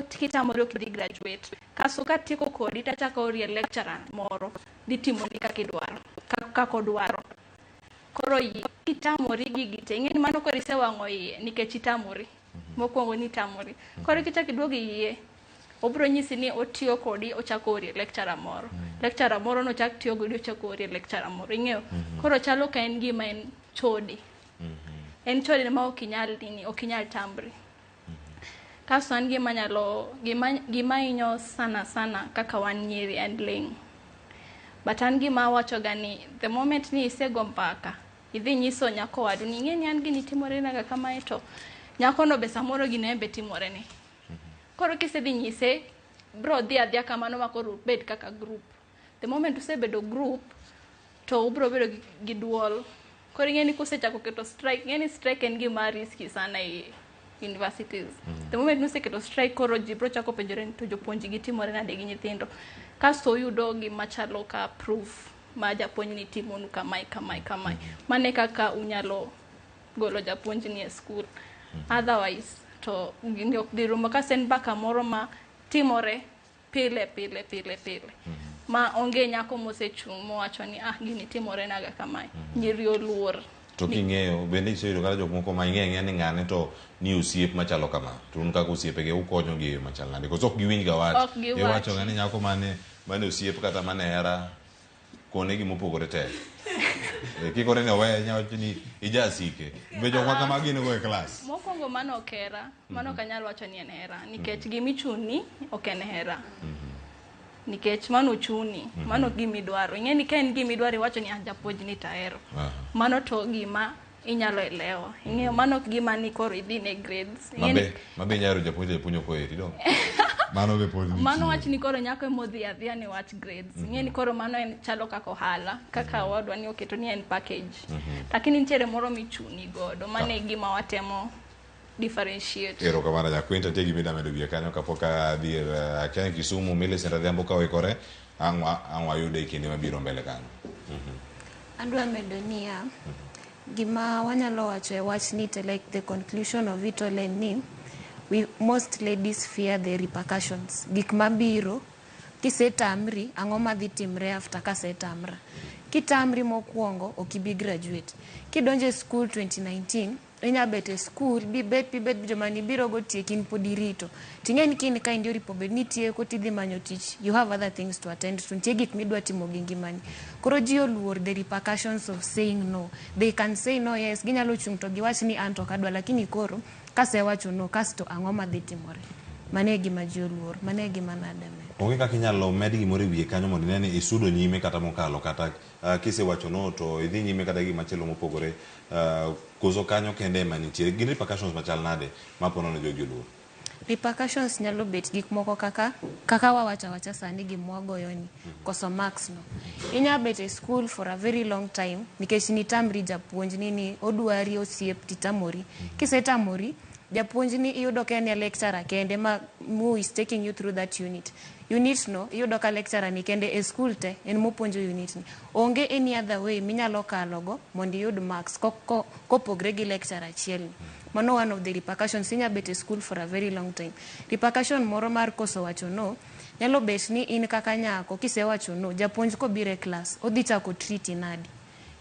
Speaker 3: kitamori ok idhi graduate. Kasto katieko kodi tachako orie lecturer moro dhi timoni kaka idwaro, kaka odwaro. Koro kitamori gigi te, ing'e ni mano koro isewang'o iye nikech itamori. Mokwongo ni itamori. Koro kichako iduogo iye, obiro nyisi ni otiyo kodi ochako orie lecturer moro. Lecturer moro nochak tiyo kodi ochako orie lecturer moro. Ing'eyo? Koro chalo ka en gima en chode. En chode ma ok inyal nini, ok inyal tambri. Kasto an gima nyalo, gima hinyo sana sana kaka wan nyiri en ling'. But an gima awacho ga ni the moment ni isego mbaka, idhi nyiso nyako wadu ni ing'e ni an gini timore naga kamae to nyako no be samoro gino en be timore ne. Koro kisedhi nyise, bro dhi adhiya kamano ma koro ubed kaka group. The moment usebedo group, to ubro bedo gi duol. Koro ing'e ni kusechako keto strike, ing'e ni strike en gima risky sana e universities. The moment nuseketo strike koro ji bro chako penjore ni to jopuonj gi timore nade gi nyithindo. Kasto uyudo gima chalo ka proof ma japuonj ni timonu kamae kamae kamae. Mane kaka unyalo golo japuonj ni e school. Otherwise to gini ok dhi rumo. Kasto en mbaka moro ma timore pile pile pile pile. Ma onge nyako mosechung' mowacho ni ah gini timore naga kamae. Nyiri oluor.
Speaker 1: To king'eyo bende iseyudo kata jok moko ma ing'eyo ang'eya ni ng'ane to ni osiep machalo kama to un kaka osiepege ukonyo gi e yo machal nade koso ok giwinj ga wach
Speaker 3: Ok giwachi.
Speaker 1: iwacho ga ni nyako mane mane osiep kata mane hera kone gimopogore tek Eh, kikore ni owe inya wacho ni ijasike be jok ma kama gin go e klas
Speaker 3: Mokwongo mano ok hera, mano ok anyal wacho ni en hera nikech gimichuni ok en hera. Nikech mano chuni, mano ok gimidwaro. Ing'e ni ka en gimidwaro iwacho ni ah japuonj ni to ahero.
Speaker 1: Aha.
Speaker 3: Mano to gima inyalo elewa. Ing'eyo mano ok gima ni koro idhi ne grades. Ing'e ni
Speaker 1: mabe mabe inyalo japuonj to japuonj ok oheri dong mano be pod
Speaker 3: mano
Speaker 1: nitie.
Speaker 3: wach ni koro nyako emodhi adhiya ni wach grades. Ing'e ni koro mano en chalo kaka ohala, kaka wadwa ni oketo ni en package. Lakini nitiere moro michuni godo, mano e gima watemo differentiate.
Speaker 1: Erokamano Nyakwinta, nitie gima ida medo wiye kanyo kapok adhi ir akia ni Kisumu, Millicent Adhiambo ka oikore, ang' wa- ang' wayude e kinde mabiro mbele kanyo.
Speaker 4: Adwa medo niya, gima wanyalo wacho e wachni to like the conclusion of it all en ni we, most ladies fear the repercussions. Gik mabiro kisetamri, ang'o madhi timre after kasetamra. Kitamri mokwongo, ok ibi graduate. Kidonjo e school 2019, inya bet e school, bibet bibet joma nibiro go tieki in pod irito. Ting'e ni kin kaendi oripo bed ni itieko tidhi manyo tich, you have other things to attend to. Nitie gik midwa timo gi ngimani. Koro ji oluor the repercussions of saying no. They can say no, yes, ginyalo chung' to giwach ni an to ok adwa, lakini koro kasewacho no, kasto ang'o madhi timore? Mano e gima ji oluor, mano e gima nadame.
Speaker 1: Onge kaka inyalo med gimoro e wiye kanyo mondo ine ni isudo nyime kata mokalo kata kisewacho no to idhi nyime kata gimachielo mopogore koso kanyo kende ema nitie. Gin repercussions machal nade ma po nono jogi oluor?
Speaker 4: Repercussions nyalo bet gik moko kaka kaka wawacho awacha sani gimwagoyo ni koso marks no. Inya bet e school for a very long time nikech nitamri japuonj ni ni odwari osiep titamori. Kisetamori, japuonj ni iyudo ka en e lecturer kende ma who is taking you through that unit. Unit no iyudo ka lecturer ni kende e school te en mopuonjo unit ni. Onge any other way minyalo kalo go mondo iyud marks kopogre gi lecturer achiel ni. Mano one of the repercussions. Inya bet e school for a very long time. Repercussion moro mar koso wacho no, nyalo bet ni in kaka nyako kisewacho no, japuonj kobiro e class, odhi chako treat nadi.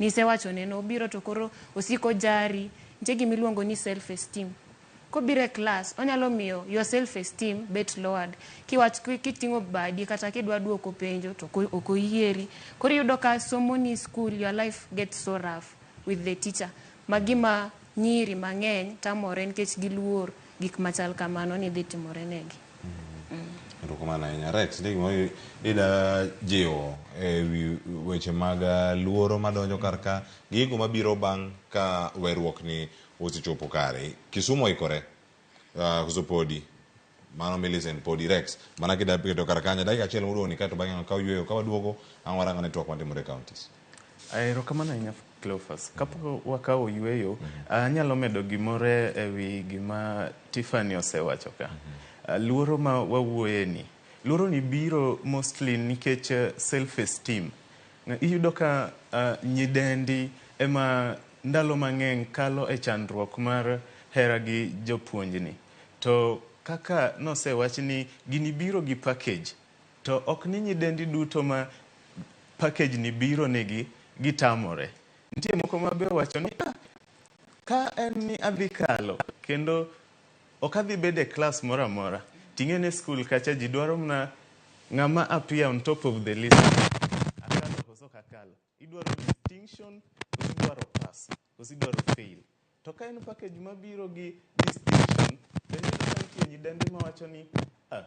Speaker 4: Nisewacho ne no, obiro to koro osiko jari, nitie gimiluongo ni self esteem. Kobiro e class, onyalo miyo your self esteem bet lowered. Kiwach kiting'o badi kata kidwa duoko penjo to ok oyieri. Koro iyudo ka somo ni school, your life gets so rough with the teacher. Ma gima nyiri mang'eny tamore nikech giluor gik machal kamano ni dhi timore negi.
Speaker 1: Erokamano ahinya. Rex, nitie gimoro ida jiwo e wi weche mag luoro madonjo kar ka gi gigo mabiro bang' ka weruok ni osechopo kare. Kisumu oikore koso podi? Mano Millicent podi. Rex, mana kida keto kar kanyo dakika achiel modong' ni kaeto bang'e kaw yueyo ka waduogo ang' warango network matimore e counties.
Speaker 5: Erokamano ahinya Cleophas. Kapok wakawo yueyo, anyalo medo gimoro e wi gima Tiffany osewacho ka. Luoro ma wawuoye ni, luoro ni biro mostly nikech self esteem. Iyudo ka nyidendi ema ndalo mang'eny kalo e chandruok mar hera gi jopuonjni. To kaka nosewach ni gini biro gi package, to ok ni nyidendi duto ma package ni biro negi gitamore. Nitie moko ma be owacho ni ah, ka en ni adhi kalo kendo ok adhi bedo e class moro amora. Ting'e ni school kacha ji dwaro mana ng'ama appear on top of the list. Akalo koso ok akalo. Idwaro distinction koso idwaro pass koso idwaro fail. To ka en package mabiro gi distinction, to iyudo ka nitie nyidendi mawacho ni ah,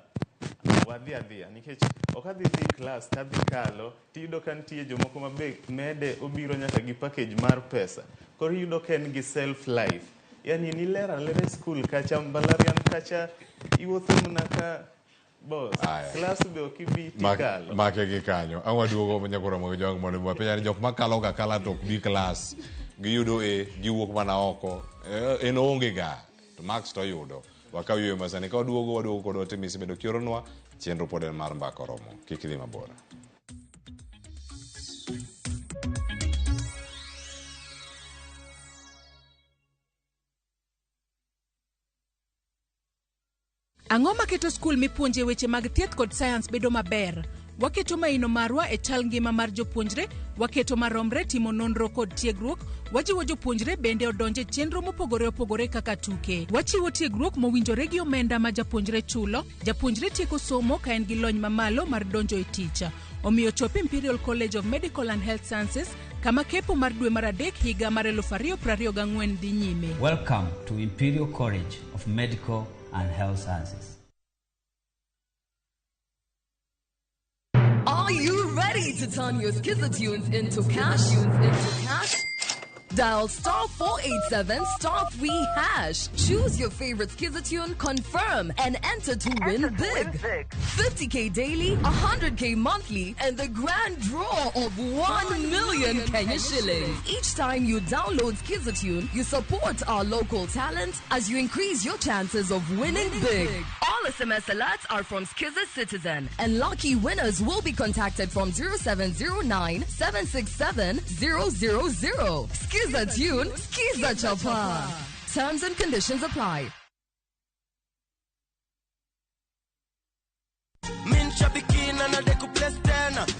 Speaker 5: wadhi adhiya nikech ok adhi dhi class tadhi kalo tiyudo ka nitie jomoko ma be mede obiro nyaka gi package mar pesa. Koro iyudo ka en gi self life. Yani niler alera e school kacha mbalariany kacha iwuotho mana ka boss.
Speaker 1: Aya.
Speaker 5: Class be ok ibi tikalo.
Speaker 1: Make gi kanyo. Ang' waduogo nyakoro mogi jwang' mondo wapenja ni jok makalo ga kala to ok bi klas. Giyudo A, giwuok mana oko. En oonge ga. To marks to oyudo. Wakaw yueyo masani. Ka waduogo, waduogo kod ote misebedo kioronwa. Chenro pod en mar mbaka oromo. Kik idhi mabor.
Speaker 7: Ang'o maketo skul mipuonje weche mag thieth kod sayans bedo maber? Waketo maino marwa e chal ngima mar jopuonjre, waketo maromre timo nonro kod tiegruok, wajiwo jopuonjre bende odonje chenro mopogore opogore kaka tuke. Wachiwo tiegruok mowinjore gi omenda ma japuonjre chulo. Japuonjre tieko somo ka en gi lony mamalo mar donjo e tich. Omiyo chop Imperial College of Medical and Health Sciences kama kepo mar dwe mar adek higa mar 2024 dhi nyime.
Speaker 8: Welcome to Imperial College of Medical and Health Sciences.
Speaker 9: Are you ready to turn your Skiza tunes into cash? Into cash? Dial star 487 star 3 hash. Choose your favorite Skiza tune, confirm, and enter to win big. 50k daily, 100k monthly, and the grand draw of 1 million Kenya shillings. Each time you download Skiza tune, you support our local talent as you increase your chances of winning big. All SMS alerts are from Skiza Citizen, and lucky winners will be contacted from 0709 767 000. Skiza tune, Skiza Chapa. Terms and conditions apply.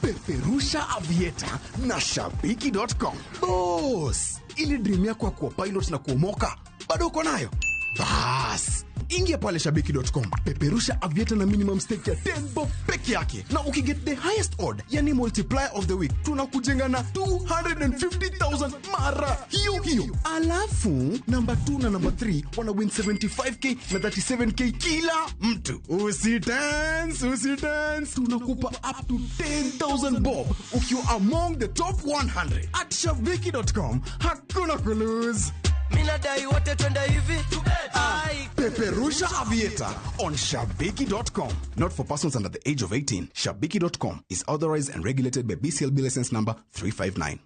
Speaker 10: Peperusha Aviator na Shabiki.com. Boss, ili dream yako ya kuwa pilot na kuomoka bado uko nayo? Bas, ingia pale shabiki.com, peperusha Aviator na minimum stake ya 10 bob peke yake, na ukiget the highest odd, yani multiplier of the week, tunakujenga na 250,000 mara hiyo hiyo. Alafu namba 2 na namba 3 wana win 75k na 37k kila mtu. Usitense, usitense, tunakupa up to 10,000 bob ukiwa among the top 100 at shabiki.com. Hakuna kulose.
Speaker 11: Minadai wote twende hivi. Ai.
Speaker 10: Peperusha Aviator on Shabiki.com. Not for persons under the age of 18. Shabiki.com is authorized and regulated by BCLB license number 359.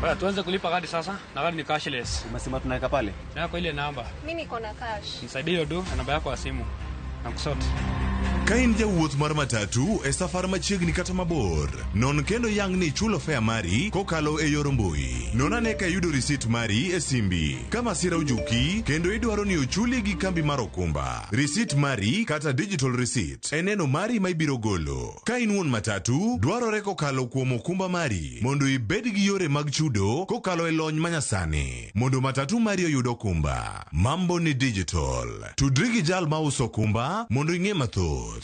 Speaker 12: Baya, tuanze kulipa kadi sasa na kadi ni cashless.
Speaker 13: Umesema tunaweka pale?
Speaker 12: Na kwa ile namba.
Speaker 14: Mimi niko na cash.
Speaker 12: Nisaidie hiyo do na namba yako ya simu. Na kusort.
Speaker 1: Ka in jawuoth mar matatu e safar machiegni kata mabor, non kendo yang ni ichulo fare mari kokalo e yor mbui. Non ane ka iyudo risit mari e simbi. Ka masira ojuki kendo idwaro ni ochuli gi kambi mar okumba, risit mari kata digital receipt e neno mari ma ibiro golo. Ka in wuon matatu, dwarore kokalo kuom okumba mari mondo ibed gi yore mag chudo kokalo e lony manyasani mondo matatu mari oyud okumba. Mambo ni digital. Tudri gi jal mauso okumba mondo ing'e mathoth.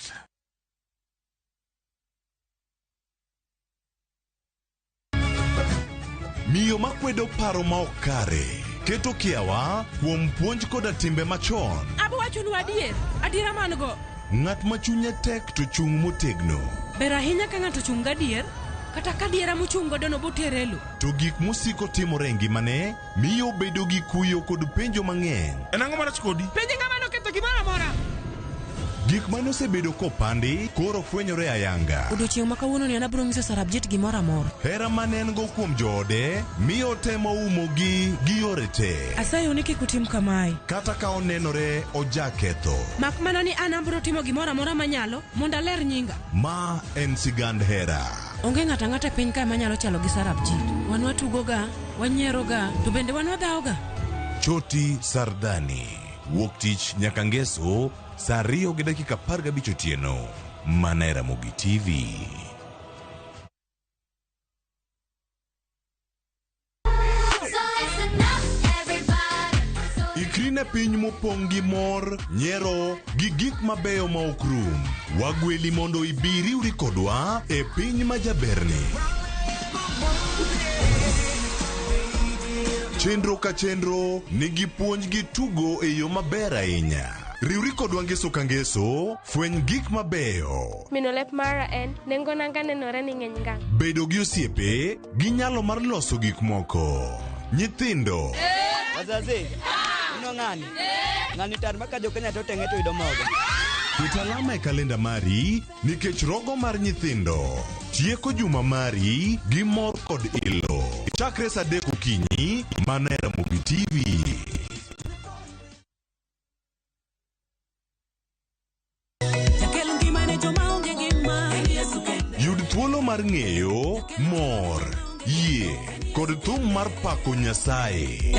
Speaker 1: Miyo makwedo paro ma ok kare keto kiawa kuom puonj koda timbe machon.
Speaker 15: Abo wachonu adier, adiera man go.
Speaker 1: Ng'at ma chunye tek to chung' motegno.
Speaker 15: Ber ahinya ka ng'ato chung' gadier, kata ka diera mochung' godo no botere lo.
Speaker 1: To gik mosiko timore e ngimane miyo obedo gi kuyo kod penjo mang'eny.
Speaker 16: En ang'o marach kodi?
Speaker 15: Penje ng'ama noketho gimoro amora.
Speaker 1: Gik mane osebedo kopandi koro fwenyore ayanga.
Speaker 15: Odiochieng' ma kawuono ni an abiro nyiso Sarabjit gimoro amora.
Speaker 1: Hera mane en go kuom joode miyo temo umogi gi yore te.
Speaker 15: Asayo ni kik utim kamae.
Speaker 1: Kata ka onenore ojaketho.
Speaker 15: Mak mana ni an abiro timo gimoro amora manyalo mondo aler nyinga.
Speaker 1: Ma en sigand hera.
Speaker 15: Onge ng'ato ang'ata e piny kae manyalo chalo gi Sarabjit. Wan watugoga, wanyieroga, to bende wan wadhawoga.
Speaker 1: Choti Sardani. Wuok tich nyaka ngeso saa 2:15 otieno. Mana e Ramogi TV. Ikri ne piny mopong' gi mor, nyiero, gi gik mabeyo ma ok rum. Wagweli mondo ibi riwri kodwa e piny ma jaberni. Chenro ka chenro nigi puonj gi tugo e yo maber ahinya. Riwri kodwa ngeso ka ngeso, fweny gik mabeyo.
Speaker 14: Mino lep mara en nengo nanga nenore ni ng'eny ngang'.
Speaker 1: Bedo gi osiepe gi nyalo mar loso gik moko. Nyithindo.
Speaker 11: Wazazi. Ino ng'ani. Ng'ani tar maka jo Kenya to tenge to yudo mogo.
Speaker 1: Ket alama e kalenda mari nikech rogo mar nyithindo. Tieko juma mari gi mor kod ilo. Chakre saa 3 okinyi mana e Ramogi TV. Yud thuolo
Speaker 13: mar ng'eyo, mor, yie kod thum mar pako Nyasaye.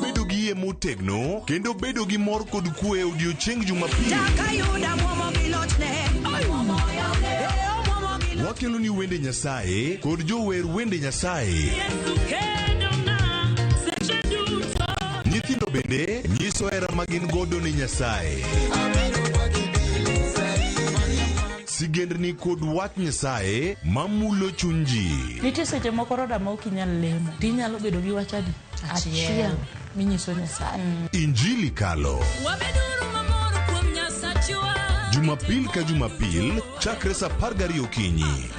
Speaker 13: Bedo gi yie motegno kendo bedo gi mor kod kwe e odiechieng Jumapil. Wakelo ni wende Nyasaye kod jower wende Nyasaye. Nyithindo bende nyiso hera ma gin godo ni Nyasaye. Sigendni kod wach Nyasaye mamulo chuny ji.
Speaker 16: Nitie seche moko roda ma ok inyal lemo tinyalo bedo gi wach adi achiel minyiso Nyasaye.
Speaker 13: Injili kalo. Jumapil ka Jumapil chakre saa 12 okinyi.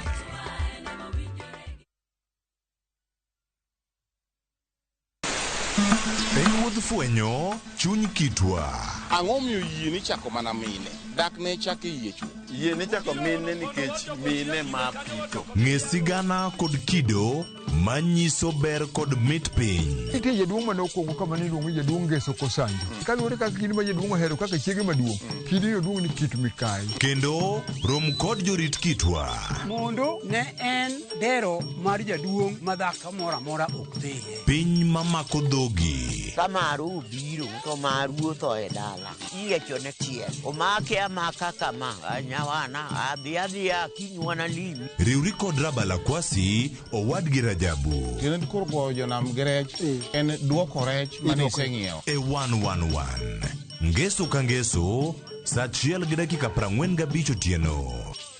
Speaker 13: En wuodh fwenyo chuny kitwa.
Speaker 17: Ang'o miyo yie ni chako mana mine? Dak ne chak e yie chuth.
Speaker 18: Yie ni chako mine nikech mine ma pito.
Speaker 13: Ng'e sigana kod kido manyiso ber kod mit piny.
Speaker 19: Nitie jaduong' mane okwongo kama ne iluongo ni jaduong' Ngeso Kosanjo. Kaluwore kaka kidi ma jaduong' ohero kaka chiege maduong', kidi oduong' ni Kit Mikayi.
Speaker 13: Kendo rom kod jorit kitwa.
Speaker 20: Mondo ne en dero mar jaduong' ma dhako moro amora ok dhiye.
Speaker 13: Piny mamako dhogi.
Speaker 21: Ka maru obiro to maru otho e dala. Iyiechone chiel. Omake amaka kama. Nyawana adhi adhiya kinywana limi.
Speaker 13: Riwri kod Rabala Kwasi owadgi Rajabu.
Speaker 17: Kendo koro goyo jonam gi rech en duoko rech mane iseng'iewo.
Speaker 13: E 111. Ngeso ka ngeso, saa 1:45 otieno.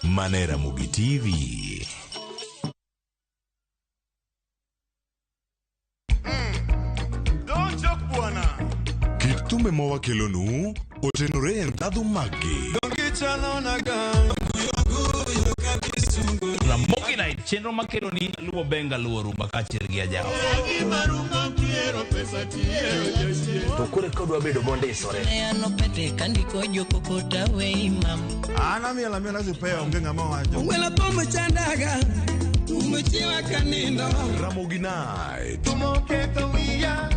Speaker 13: Mana e Ramogi TV. Kit thumbe ma wakelonu otenore e ndhadhu maggi.
Speaker 22: Ramogi Night, chenro makelo ni luwo benga luwo rumba kaachiel gi ajawa.
Speaker 23: To koro eka odwa bedo mondisore.
Speaker 24: An amiel amiela sipea onge ng'ama wacho.
Speaker 25: Wela thum chandaga, thum chiwa kanindo.
Speaker 13: Ramogi Night.
Speaker 25: Tumoketho wiya,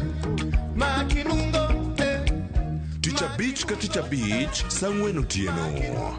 Speaker 25: makinungo.
Speaker 13: Tich abich ka tich abich, saa 4 otieno.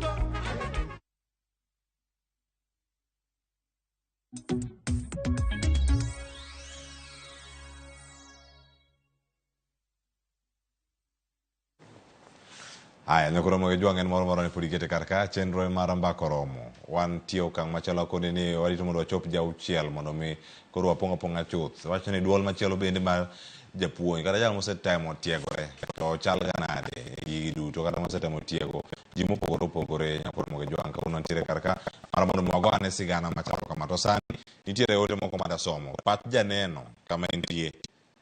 Speaker 1: Aya, nyakoro moge jwang' en moro moro ni pod ikete kar ka chenro mar mbaka oromo. Wan tie okang' machalo kode ni warito mondo wachop jauchiel mondo mi koro wapong' apong'a chuth. Wacho ni duol machielo bende mar japuonj kata jal mosetemo tiegore to ochal ga nade e gigi duto kata mosetemo tiego ji mopogore opogore nyakoro moge jwang' kawuono nitiere kar ka mar mondo mi wago ane sigana machalo kama. To sani nitiere ote moko madasomo. Pach janeno kama entie.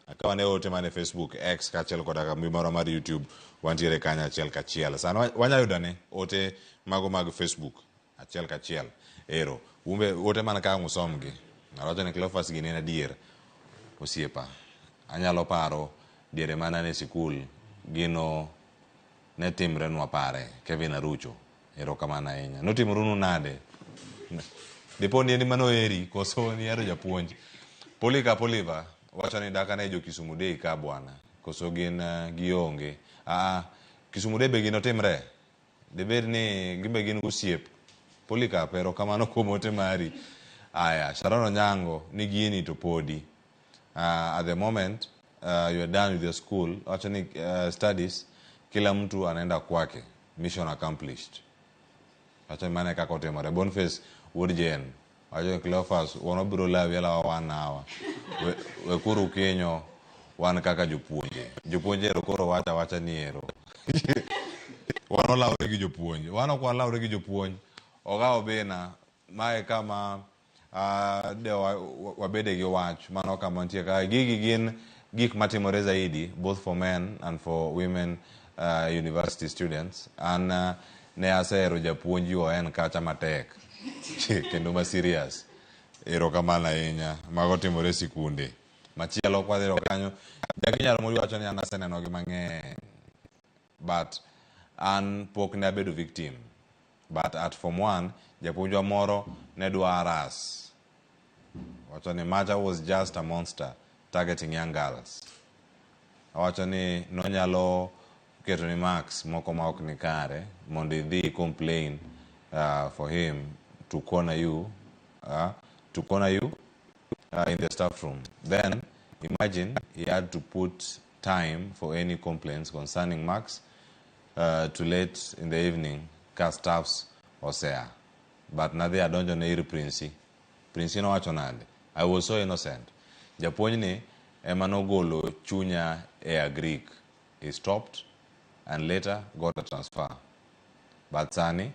Speaker 1: Akaw ane ote man e Facebook, X kaachiel koda mbui marwa mar YouTube wantiere kanyo achiel kachiel. Sani wanyalo yudo ane ote mago mag Facebook achiel kachiel. Ero, umbe ote man ka ang' usomgi. Awacho ni Cleophas gini en adier. Osiepa, anyalo paro diere mane an e sikul, gino ne timrenwa pare. Kevin Arucho, erokamano ahinya. Notimorunu nade? Dipo ni en ema noheri koso nihero japuonj? Polycarp Oliver wacho ni dak ane jo Kisumu Day ka bwana, koso gin gionge. Aa, Kisumu Day be gino timre? Dibed ni gimbe gin gosiep? Polycarp, erokamano kuom ote mari. Aya, Sharon Onyango ni gini to podi. At the moment you are done with your school, wacho ni studies, kila mtu anaenda kwake. Mission accomplished. Wacho ni mano e kaka otimore. Boniface wuod Jane wacho ni Cleophas, wan wabiro lawi alawa wan hawa. Wekuru kinyo wan kaka jopuonje. Jopuonje ero koro wacho awacha ni ero. Wan walawre gi jopuonj. Wan ok walawre gi jopuonj. Ogawo bina, mae kama de wabede gi wach mano kama nitie ka gigi gin gik matimore zaidi both for men and for women university students. An ne asehero japuonj UoN kacha matek kendo ma serious. Erokamano ahinya. Mago timore e sikunde. Machielo kwadhiro kanyo, Jackie Nyaromori wacho ni an aseneno gi mang'eny but an pok ne abedo victim. But at form 1, japuonjwa moro ne dwa harass. Wacho ni Macha was just a monster targeting young girls. Owacho ni nonyalo keto ni marks moko ma ok ni kare mondo idhi complain for him to corner you to corner you in the staff room. Then imagine he had to put time for any complaints concerning marks to late in the evening ka staffs osea. But nadhi adonjo ne ir Prince. Prince nowacho nade? I was so innocent. Japuonjni ema nogolo chunya e agric. He stopped and later got a transfer. But sani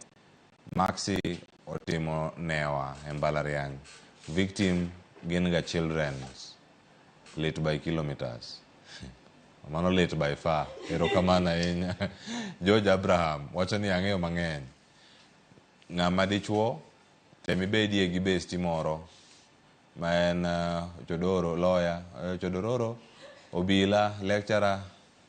Speaker 1: Maxi otimo newa e mbalariany. Victim gin ga children late by kilometers. Mano late by far. Erokamano ahinya. George Abraham wacho ni ang'eyo mang'eny. Ng'ama dichuo tem ibedie gi besti moro ma en Chodoro lawyer, Chodororo, obila, lecturer,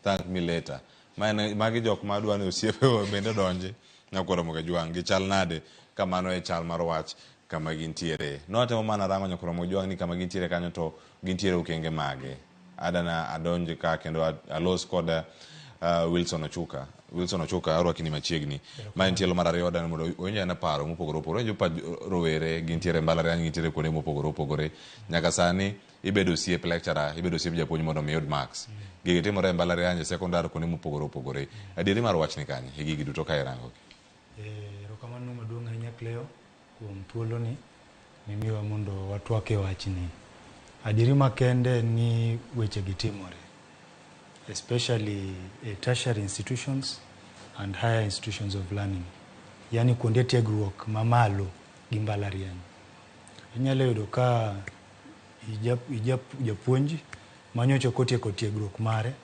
Speaker 1: thank me later. Ma en magi jok madwa ni osiepe bende donji nyakwar Ramogi Ajwang' gichal nade kamano e chal mar wach kama gintiere. Nwatemo mana rango nyakwar Ramogi Ajwang' ni kama gintiere kanyo to gintiere okenge mage. Adana adonj ka kendo alos kod Wilson Ochuka. Wilson Ochuka arwaki ni machiegni. Ma en tielo mar ariyo adani mondo owinj ane paro mopogore opogore. Owinjo pa rowere gintiere mbalariany gintiere kuonde mopogore opogore. Nyaka sani ibedo osiep lecturer, ibedo osiep japuonj mondo mi iyud marks. Gigi timore e mbalariany e sekondar kuonde mopogore opogore. Adieri mar wach ni kanye e gigi duto ka irango gi?
Speaker 2: Erokamano maduong' ahinya Cleo kuom thuoloni mimiwa mondo watwak e wachni. Adieri makende en ni wechegi timore especially e tertiary institutions and higher institutions of learning, yani kuonde tiegruok mamalo gi mbalariany. Inyalo yudo ka japuonj manyocha ok otieko tiegruok mare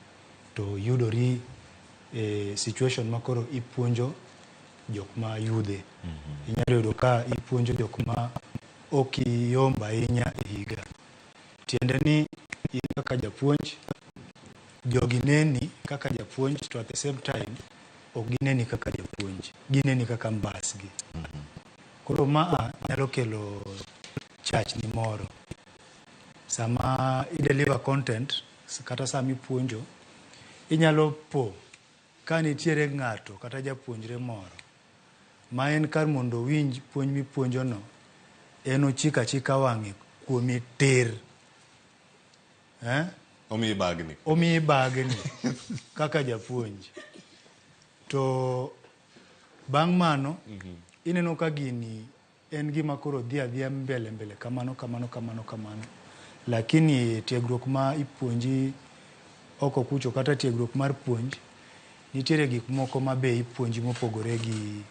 Speaker 2: to yudori e situation makoro ipuonjo jok ma yudhe. Inyalo yudo ka ipuonjo jok ma ok iyombo ahinya e higa. Tiende ni in kaka japuonj, jogi neni kaka japuonj to at the same time ok gineni kaka japuonj, gineni kaka mbasgi. Koro maa nyalo kelo chachni moro. Sama i deliver content kata sama ipuonjo, inyalo po ka nitiere ng'ato kata japuonjre moro ma en kar mondo owinj puonj mipuonjo no, en ochiko achika wang'e kuomi tir.
Speaker 1: Omiyi bagni.
Speaker 2: Omiyi bagni kaka japuonj. To bang' mano, ineno ka gini en gima koro dhi adhiya mbele mbele kamano kamano kamano kamano. Lakini tiegruok ma ipuonji oko kucho kata tiegruok mar puonj, nitiere gik moko ma be ipuonji mopogore gi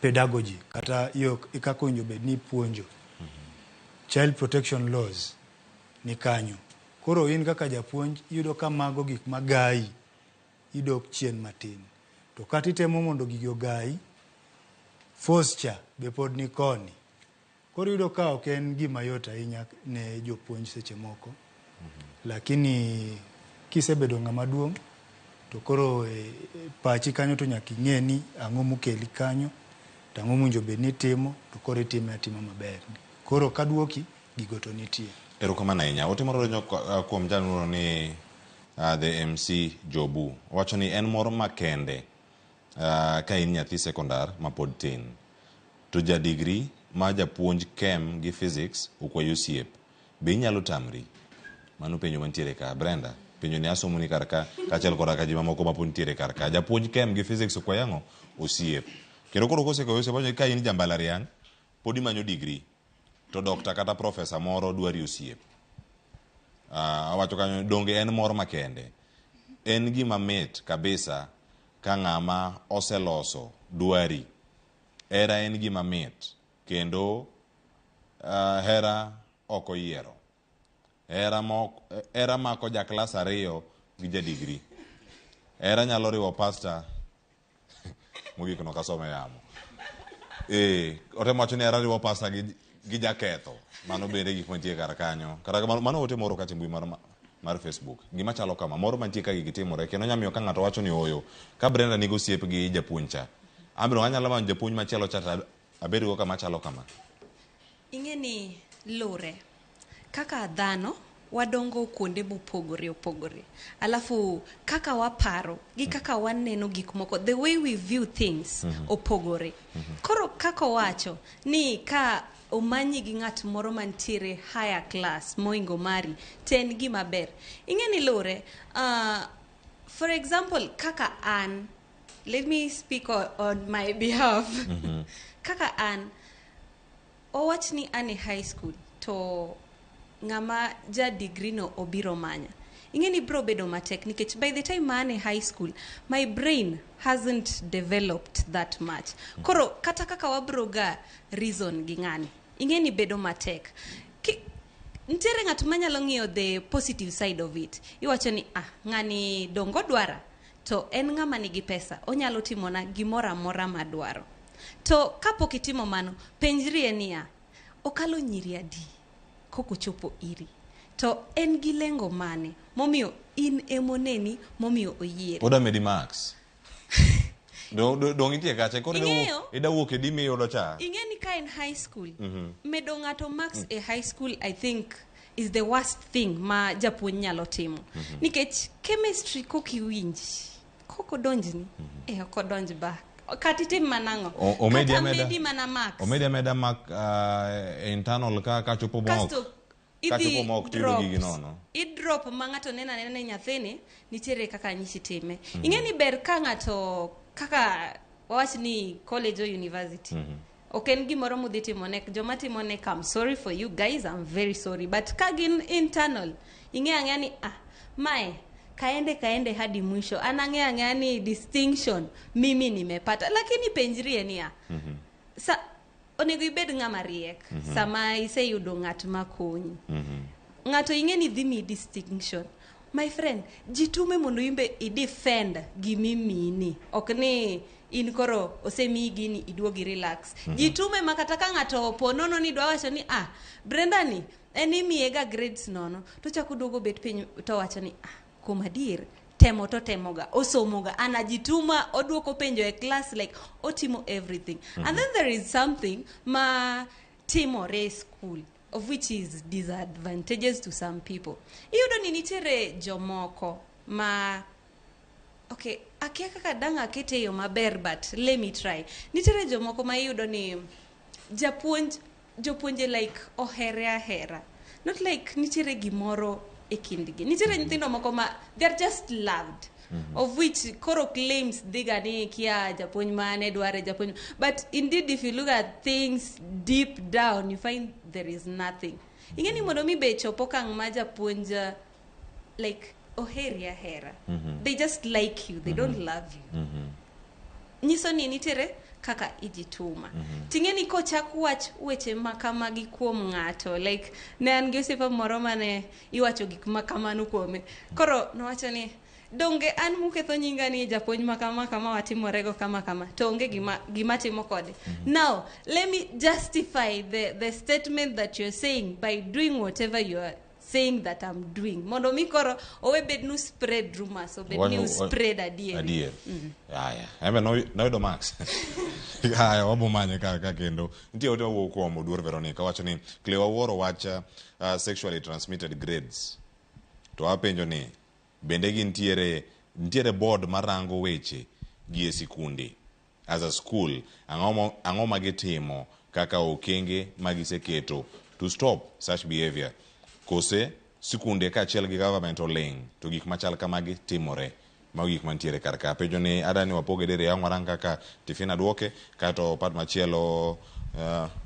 Speaker 2: pedagogy kata yo kaka owinjo bed ni ipuonjo. Child protection laws ni kanyo. Koro in kaka japuonj iyudo ka mago gik magayi idok chien matin. To kata itemo mondo gigi ogayi, force cha be pod ni koni. Koro iyudo ka ok en gima yot ahinya ne jopuonj seche moko. Lakini kisebedo ng'ama duong' to koro pachi kanyo to nyaka ing'e ni ang'o mokeli kanyo to ang'o mowinjo bed ni itimo to koro itime atima maber. Koro kaduoki gigo to nitie.
Speaker 1: Erokamano ahinya. Ote moro donjo kuom jal miluongo ni the MC Jobu. Owacho ni en mor makende ka in nyathi sekondar mapod tin. To ja degree ma japuonj chem gi physics okwayi osiep. Be inyalo tamri? Mano penjo mantiere ka. Brenda, penjo ni asomoni kar ka kaachiel koda ka ji mamoko mapod nitiere kar ka. Japuonj chem gi physics okwayi ang'o? Osiep. Kendo koro kosekwayi osiep, owacho ni ka in ja mbalariany, pod imanyo degree. To dokta kata profesa moro dwari osiep. Awacho kanyo donge en mor makende. En gima mit kabisa ka ng'ama oseloso dwari. Hera en gima mit kendo hera ok oyiero. Hera mako ja klas 2 gi ja degree. Hera nyalo riwo pasta mogik no kasome yamo. Otemo wacho ni hera riwo pasta gi jaketho. Mano bende gik mantie kar kanyo. Kata kamano mano ote moro kata e mbui mar Facebook. Gima chalo kama, moro mantie ka gigi timore kendo nyamiyo ka ng'ato wacho ni ooyo. Ka Brenda nigo osiep gi japuonj cha, an bende anyalo manyo japuonj machielo cha to abedgo kama chalo kama.
Speaker 3: Ing'e ni lure kaka dhano wadongo kuonde mopogore opogore. Alafu kaka waparo gi kaka waneno gik moko, the way we view things opogore. Koro kaka owacho ni ka omanyi gi ng'at moro mantiere higher class moingo mari to en gima ber. Ing'e ni lure, for example, kaka an, let me speak on my behalf. Kaka an, owach ni an e high school to ng'ama ja degree no obiro manya. Ing'e ni bro bedo matek nikech by the time ma an e high school, my brain hasn't developed that much. Koro kata kaka wabro ga reason gi ng'ani, ing'e ni bedo matek. Nitiere ng'at manyalo ng'iyo the positive side of it. Iwacho ni ng'ani dongo dwara to en ng'ama nigi pesa, onyalo timona gimoro amora madwaro. To kapok itimo mano, penjrie niya, okalo nyiri adi kokochopo iri? To en gi lengo mane momiyo in emoneni momiyo oyieri?
Speaker 1: Oda medi marks. Dong itie kacha koro ida wuok e dimi yudo cha.
Speaker 3: Ing'e ni ka en high school, medo ng'ato marks e high school I think is the worst thing ma japuonj nyalo timo. Nikech chemistry kokiwinji, kokodonjni, ok odonj ba. Kata itim manang'o. Kata medi mana marks.
Speaker 1: Omedi ameda mark internal ka chopo mok.
Speaker 3: Idhi drop. I drop ma ng'ato neno anena ni nyathini nitiere kaka nyisi time. Ing'e ni ber ka ng'ato kaka wawach ni college or university. Ok en gimoro mudhi timo ne joma timo ne, I'm sorry for you guys, I'm very sorry. But ka gin internal, ing'e ang'eya ni mae kaende hadi mwisho. An ang'e ang'eya ni distinction mimi nimepata. Lakini penjrie niya, sa onego ibed ng'ama riek sama iseyudo ng'at makonyi. Ng'ato ing'e ni dhi miyi distinction. My friend, jitume mondo imbe i-defend gimimiyini. Ok ni in koro osemiyi gini iduogi relax. Jitume ma kata ka ng'ato opo nono ni dwa wacho ni Brenda ni en imiye ga grades nono to chako duogo bet piny to wacho ni kuom adier temo to temoga osomoga anajituma oduoko penjo e class like otimo everything. And then there is something ma timore e school of which is disadvantageous to some people. Iyudo ni nitiere jomoko ma okay, akia kaka dang' akete e yo maber but let me try. Nitiere jomoko ma iyudo ni japuonj jopuonje like ohere ahera. Not like nitiere gimoro e kindgi. Nitiere nyithindo moko ma they are just loved. Of which koro claims dhiga ni kia japuonj mane dware japuonj. But indeed if you look at things deep down you find there is nothing. Ing'e ni mondo mi be chop okang' ma japuonj like oheri ahera. They just like you, they don't love you. Nyiso ni nitiere kaka ijituma. Ting'e ni kochak wach weche makamagi kuom ng'ato, like ne an gi osiepa moro mane iwacho gik makamano kuome. Koro nowacho ni donge an muketho nyinga ni japuonj makama kama watimorego kama kama to onge gima timo kode. Now let me justify the statement that you're saying by doing whatever you are saying that I'm doing. Mondo mi koro owe bed nu spread rumors, obed ni spread adier.
Speaker 1: Adier. Aya, embe noyudo marks. Aya, wabo manye ka kendo. Nitie ote mawuok kuom Oduor Veronica wacho ni Cleo awuoro wach sexually transmitted grades. To apenjo ni bende gintiere nitiere board marango weche gi e sikunde as a school ang'o ma gitimo kaka okenge ma giseketo to stop such behavior kose sikunde kaachiel gi government oling' to gik machal kamagi timore. Mago gik mantiere kar ka. Penjo ni adani wapoge diriyo ang' warang kaka Tifina duoke kato part machielo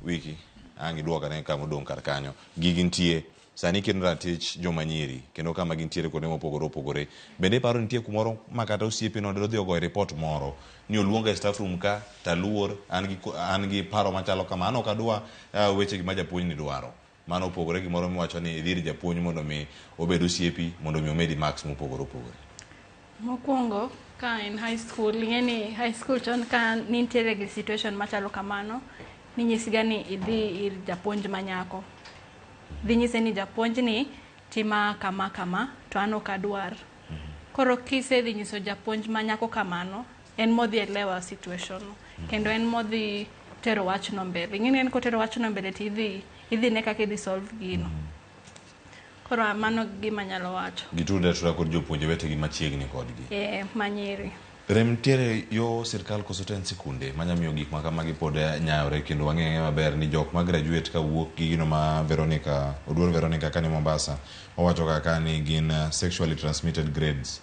Speaker 1: wiki ang' iduok ane kama odong' kar kanyo. Gigi nitie sani kendo ratich joma nyiri kendo kama gintiere kuonde mopogore opogore. Bende iparo nitie kumoro ma kata osiepi no dodhi ogoyo report moro ni oluonga e staff room ka taluor an gi paro machalo kama an ok adwa weche gi ma japuonj ni dwaro. Mano opogore gi moro miwacho ni idhi ir japuonj mondo mi obed osiepi mondo mi omedi marks mopogore opogore.
Speaker 4: Mokwongo ka en high school, ing'e ni high school chon ka nintiere gi situation machalo kamano, ninyisiga ni idhi ir japuonj manyako. Dhi nyise ni japuonj ni tima kama kama to an ok adwar. Koro kisedhi nyiso japuonj manyako kamano, en modhi elewa situation no. Kendo en modhi tero wachno mbele. Ing'e ni en kotero wachno mbele to idhi ne kaka idhi solve gino. Koro mano gima anyalo wacho.
Speaker 1: Gitudre atuda kod jopuonje wetegi machiegni kodgi.
Speaker 4: E, manyiri.
Speaker 1: Rem nitiere yo sirkal koso to en sikunde manya miyo gik ma kamagi pod nyayore kendo wang'e ang'eya maber ni jok ma graduate ka wuok gi gino ma Veronica Oduor Veronica kani Mombasa owacho kaka ni gin sexually transmitted grades.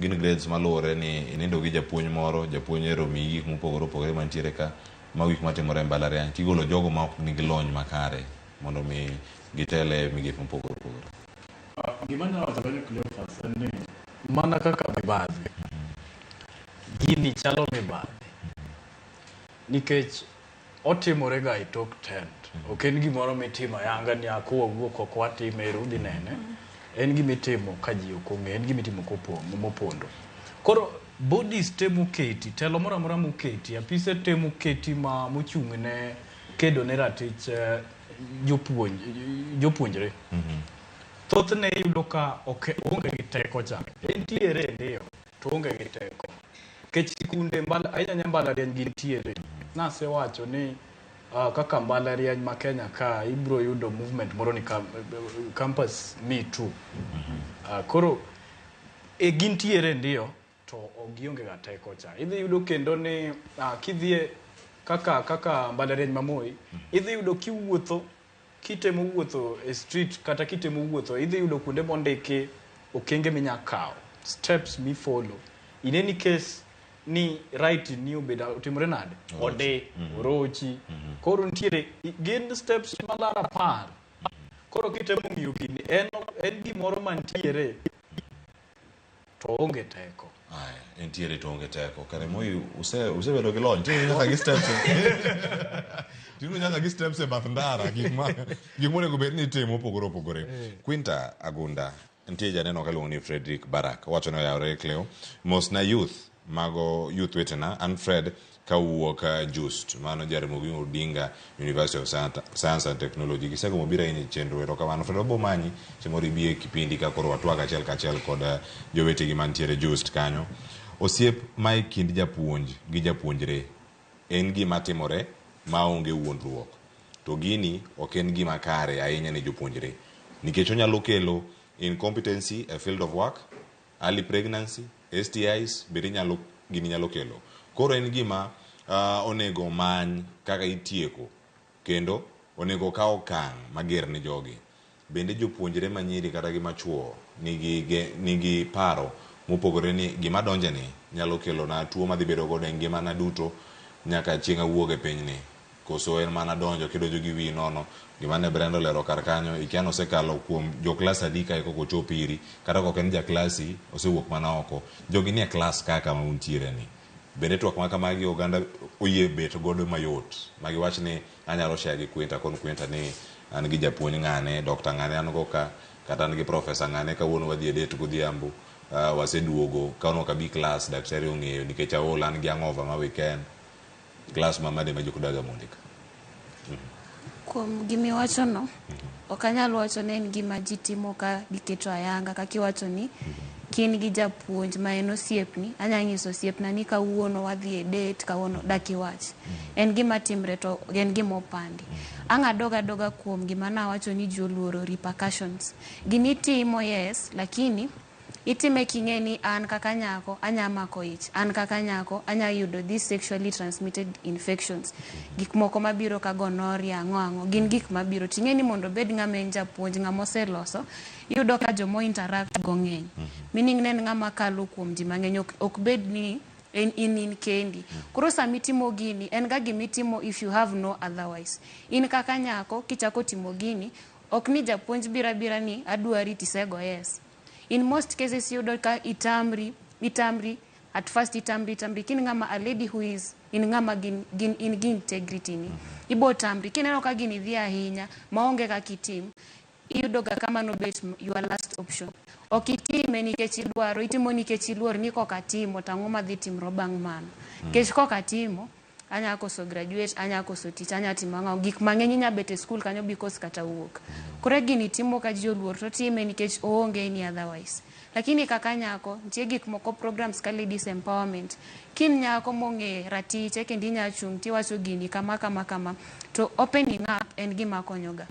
Speaker 1: Gin grades maluwore ni inindo gi japuonj moro, japuonj ero omiyi gik mopogore opogore mantiere ka, mago gik matimore e mbalariany tigolo jogo ma ok nigi lony makare mondo mi gitel e migepe mopogore opogore.
Speaker 5: Gima anyalo wacho kanyo Cleophas en ni mana kaka mibadhi, gini chalo mibadhi nikech otimore ga e tok tent. Ok en gimoro mitimo ayanga ni akuwa wuok oko watime ero udhi nene. En gima itimo ka ji ok ong'eyo, en gima itimo mopondo. Koro bodies te moketi, telo moro amora moketi, apise te moketi ma mochung' ne kedo ne ratich jopuonj, jopuonjre. Thothne iyudo ka ok oonge gi teko cha. Entiere ndiyo, to oonge gi teko. Nikech sikunde mbala, ahinya ahinya mbalariany gintiere. Nasewacho ni kaka mbalariany ma Kenya ka ibro yudo movement moro ni campus me too. Koro e gintiere ndiyo, to ok gionge ga teko cha. Idhi yudo kendo ni kidhie kaka kaka mbalariany ma Moi, idhi yudo kiwuotho kitemo wuotho e street kata kitemo wuotho idhi yudo kuonde mondiki okenge minya kawo, steps mi follow. In any case ni right ni obedo otimore nade? Ode, orochi. Koro nitiere gin steps malar 10. Koro kitemo ng'iyo gini en gimoro mantiere to onge teko.
Speaker 1: Aya, entiere to onge teko. Kare Moi usebedo gi lony. Tinde nyaka gi steps. Tinde nyaka gi steps e bath ndara gik monego bed ni itimo opogore opogore. Quinta Agunda nitie janeno kaluongo ni Frederick Barak. Owacho ni oyawore Cleo. Mos na youth mago youth wetena an Fred kawuok Just mano Jaramogi Odinga University of Science and Technology. Gisegomo biro ahinya e chenro. Erokamano Fred, wabo manyi chieng' moro ibi e kipindi ka koro watwag achiel kachiel kod jowetegi mantiere Just kanyo. Osiep ma e kind japuonj gi japuonjre en gima timore maonge wuondruok. To gini ok en gima kare ahinya ne jopuonjre nikech onyalo kelo incompetency e field of work, early pregnancy, STIs bende nyalo gini nyalo kelo. Koro en gima onego many kaka itieko kendo onego kaw okang' mager ne jogi. Bende jopuonjre manyiri kata gi machuo nigi paro mopogore ni gima donje ni nyalo kelo na tuo madhi bedo godo e ngimana duto nyaka chieng' awuog e pinyni. Koso en mana donjo kidonjo gi wiyi nono. Gima ne Brenda olero kar kanyo, ikia ni osekalo kuom jo klas adi kae kok ochopo iri, kata kok en ja klasi, osewuok mana oko. Jogi nie klas kaka ma untiere ni. Bende twak ma kamagi oganda oyie bet godo mayot. Ma giwach ni anyalo share gi Quinta, kon Quinta ni an gi japuonj ng'ane, Dr. ng'ane an go ka, kata an gi professor ng'ane kawuono wadhi e date godhiambo. Waseduogo, kawuono ok abi klas, daktari ong'eyo nikech aol an gi hangover ma weekend. Klas ma made ma jokodaga mondika.
Speaker 6: Kuom gimiwacho no, ok anyal wacho ni en gima ji timo ka giketo ayanga kaka iwacho ni kin gi japuonj ma en osiepni, anya nyiso osiepna ni kawuono wadhi e date, kawuono dak iwach. En gima timre to en gima opandi. Ang' adog adoga kuom gima nawacho ni ji oluoro repercussions. Gini itimo yes, lakini itime king'e ni an kaka nyako anya mako ich, an kaka nyako anya yudo these sexually transmitted infections. Gik moko mabiro ka gonorrhea, ang'o ang'o, gin gik mabiro. Ting'e ni mondo obed ng'ama en japuonj, ng'ama oseloso, iyudo ka jomo interact go ng'eny. Meaning ne en ng'ama kalo kuom ji mang'eny, ok bed ni en in kendi. Koro sama itimo gini, en ga gimitimo if you have no otherwise. In kaka nyako, kichako timo gini, ok ni japuonj biro abira ni adwari tisego yes. In most cases iyudo ka itamri, at first itamri, kin ng'ama a lady who is in ng'ama gin in gi integrity ni. Ibo tamri, kineno ka gini dhi ahinya, maonge kaka itim, iyudo ga kama nobet your last option. Ok itime nikech idwaro, itimo nikech iluor ni kok atimo, to ang'o madhi timro bang' mano. Nikech kok atimo, anya koso graduate, anya koso tich, anya timo ang'o, gik mang'eny inya bet e school kanyo because kata wuok. Koro gini timo ka ji oluor to time nikech oonge any otherwise. Lakini kaka nyako, nitie gik moko programs ka ladies empowerment. Kin nyako mong'e ratiche kendo inya chung' tiwacho gini kama kama kama, to opening up en gima konyoga.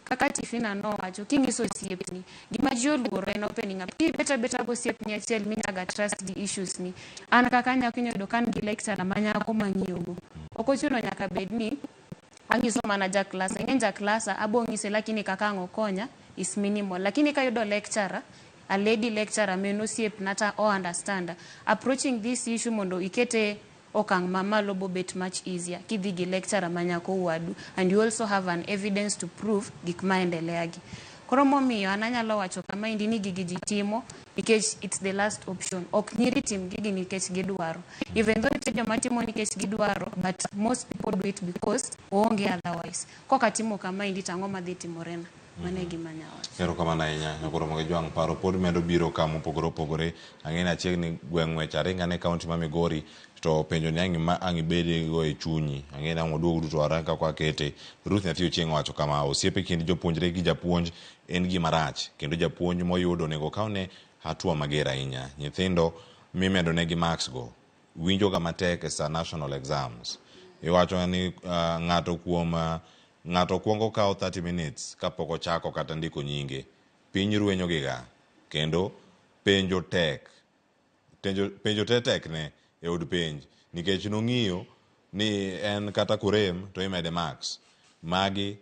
Speaker 6: Kaka Tifina nowacho, kinyiso osiepni, gima ji oluoro en opening up. Kibet abeta gosiepni achiel minyaga trust gi issues ni. An kaka nyako inyalo yudo ka an gi lecturer ma nyako mang'iyogo. Ok ochuno nyaka bed ni anyiso mana ja klasa. Ing'e ja klasa abo ng'ise lakini kaka ang' okonya is minimal. Lakini kayudo lecturer, a lady lecturer ma en osiepna ta o understand. Approaching this issue mondo ikete okang' mamalo bobet much easier kidhi gi lecturer ma nyako wadu and you also have an evidence to prove gik maendelea gi. Koro momiyo an anyalo wacho kamaendi ni gigi ji timo nikech it's the last option. Ok nyiri tim gigi nikech gidwaro. Even though nitie joma timo nikech gidwaro, but most people do it because oonge otherwise. Kok atimo kamaendi to ang'o madhi timorena? Mano e gima anyalo wacho.
Speaker 1: Erokamano ahinya Nyakoro Jwang' paro pod medo biro ka mopogore opogore. Ang'e ni achiegni gweng' ng'wech aringa ne kaunti ma Migori to penjo ni ang' ang' ibedgo e chunyi. Ang'e ni ang' waduog duto warang kaka wakete. Ruth Nyathi Ochieng' owacho kama, osiepe kind jopuonjre gi japuonj en gima rach kendo japuonj moyudo onego okawne hatua mager ahinya. Nyithindo mimedo negi marks go winjo ga matek e sa national exams. Iwacho ni ng'ato kuom ng'ato kwongo kawo 30 minutes kapok ochako kata ndiko nyinge. Piny rwenyo giga kendo penjo tek penjo, penjo te tek ne e od penj nikech nong'iyo ni en kata korem to imede marks. Magi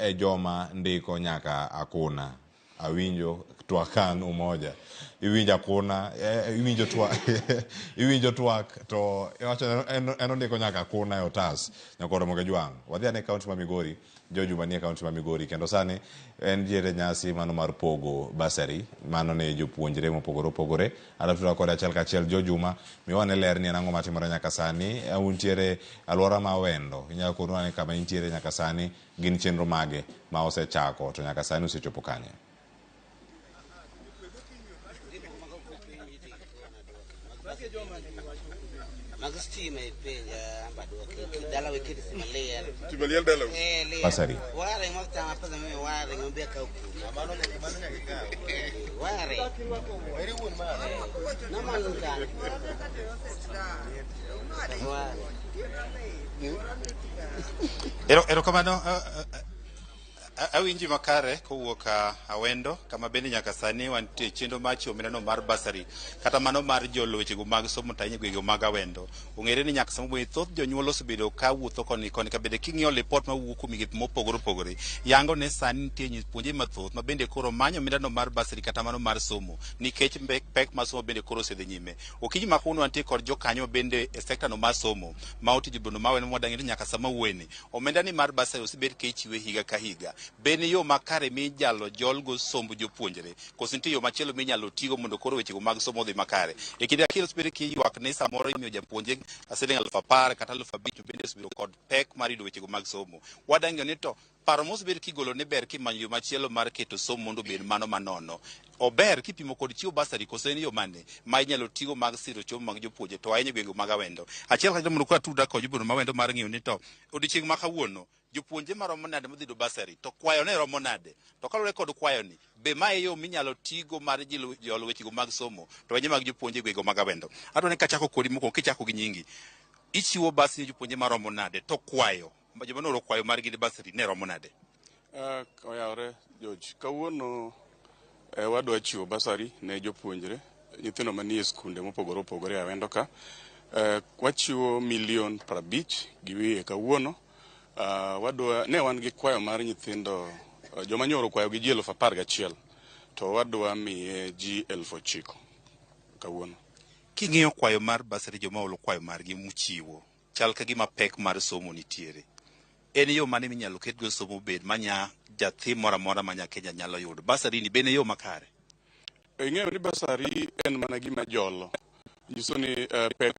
Speaker 1: e joma ndiko nyaka akuna. Awinjo twak kan umoja. Iwinjo akuna, iwinjo twak, iwinjo twak to iwacho en, en ondiko nyaka akuna e otas. Nyakoro Moge Jwang'. Wadhi ane kaunti ma Migori, George Juma nie kaunti ma Migori kendo sani en diere nyasi mano mar pogo bursary mano ne jopuonjre mopogore opogore. Adwa kode achiel kachiel George Juma, miwa ane ler ni en ang'o matimore nyaka sani. Untiere alwora ma Awendo. Inyalo konwa ni kama intiere nyaka sani gin chenro mage ma osechako to nyaka sani osechopo kanye?
Speaker 7: Mag stima ipenja amba duoki dala we kiti stima liel.
Speaker 18: Stima liel dalau?
Speaker 7: Eh, liel.
Speaker 1: Bursary.
Speaker 7: Ware mo tama pesa mi ware ngombe ka ku. Mano mano nyaka ikaw. Ware.
Speaker 18: Eri wuon mare.
Speaker 7: No mano kan. Ware.
Speaker 8: Erokamano awinji makare kowuok Awendo kama bende nyaka sani wantie e chenro mar chiwo omendano mar bursary kata mano mar jolo wechego mag somo to ahinya e gwenge mag Awendo. Ong'ere ni nyaka sama thoth jonyuol osebedo ka wuotho koni koni ka bende king'iyo lipot mawuok kuom migepe mopogore opogore yango ne sani nitie jopuonje mathoth ma bende koro manyo omendano mar bursary kata mano mar somo nikech pek mar somo bende koro osedhi nyime. Okinyi ma kawuono wantie kod jokanyo bende e sekta no mar somo ma otijo bondo ma Awendo mwadang'e ni nyaka sama wuoyeni omenda ni mar bursary osebed ka ichiwe higa ka higa. Be en yo makare minyalo jolgo somb jopuonjre koso nitie yo machielo minyalo tigo mondo koro wechego mag somo odhi makare? E kinde ka kinde osebed kiywak ni samoro imiyo japuonje siling 10,000 kata 5,000 bende osebedo kod pek mar yudo wechego mag somo. Wadang'eyo ni to paro mosebed kigolo ni ber kimanyo yo machielo mar keto somo mondo obed mano manono. Ober kipimo kod chiwo bursary koso en yo mane ma inyalo tigo mag siro somo mag jopuonje to ahinya e gwenge mag Awendo. Achiel kachiel mondo koro atudra kod jopuonje ma Awendo mar ng'eyo ni to odiochieng' ma kawuono jopuonje maromo nade modhi yudo bursary to kwayo ne romo nade to kaluwore kod kwayo ni be ma e yo minyalo tigo mar jolo wechego mag somo to ahinya mag jopuonje e gwenge mag Awendo. Adwa ni kachako kodi mokwongo kichako gi nyingi ichiwo bursary ne jopuonje maromo nade to kwayo joma nooro kwayo margi ne bursary ne romo nade?
Speaker 9: Oyawre George, kawuono wadwa chiwo bursary ne jopuonjre nyithindo manie skunde mopogore opogore e Awendo ka. Wachiwo milion 50 gi wiye kawuono. Wadwa ne wan gi kwayo mar nyithindo joma nyoro kwayo gi ji 11,000 to wadwa miye ji 9,000 kawuono.
Speaker 8: King'iyo kwayo mar bursary joma olo kwayo margi muchiwo chal ka gima pek mar somo nitiere. En yo mane minyalo ketgo somo bed manya jathi moro amora ma nya Kenya nyalo yudo? Bursary ni bende yo makare?
Speaker 9: Ing'eyo ni bursary en mana gima jolo. Nyiso ni pek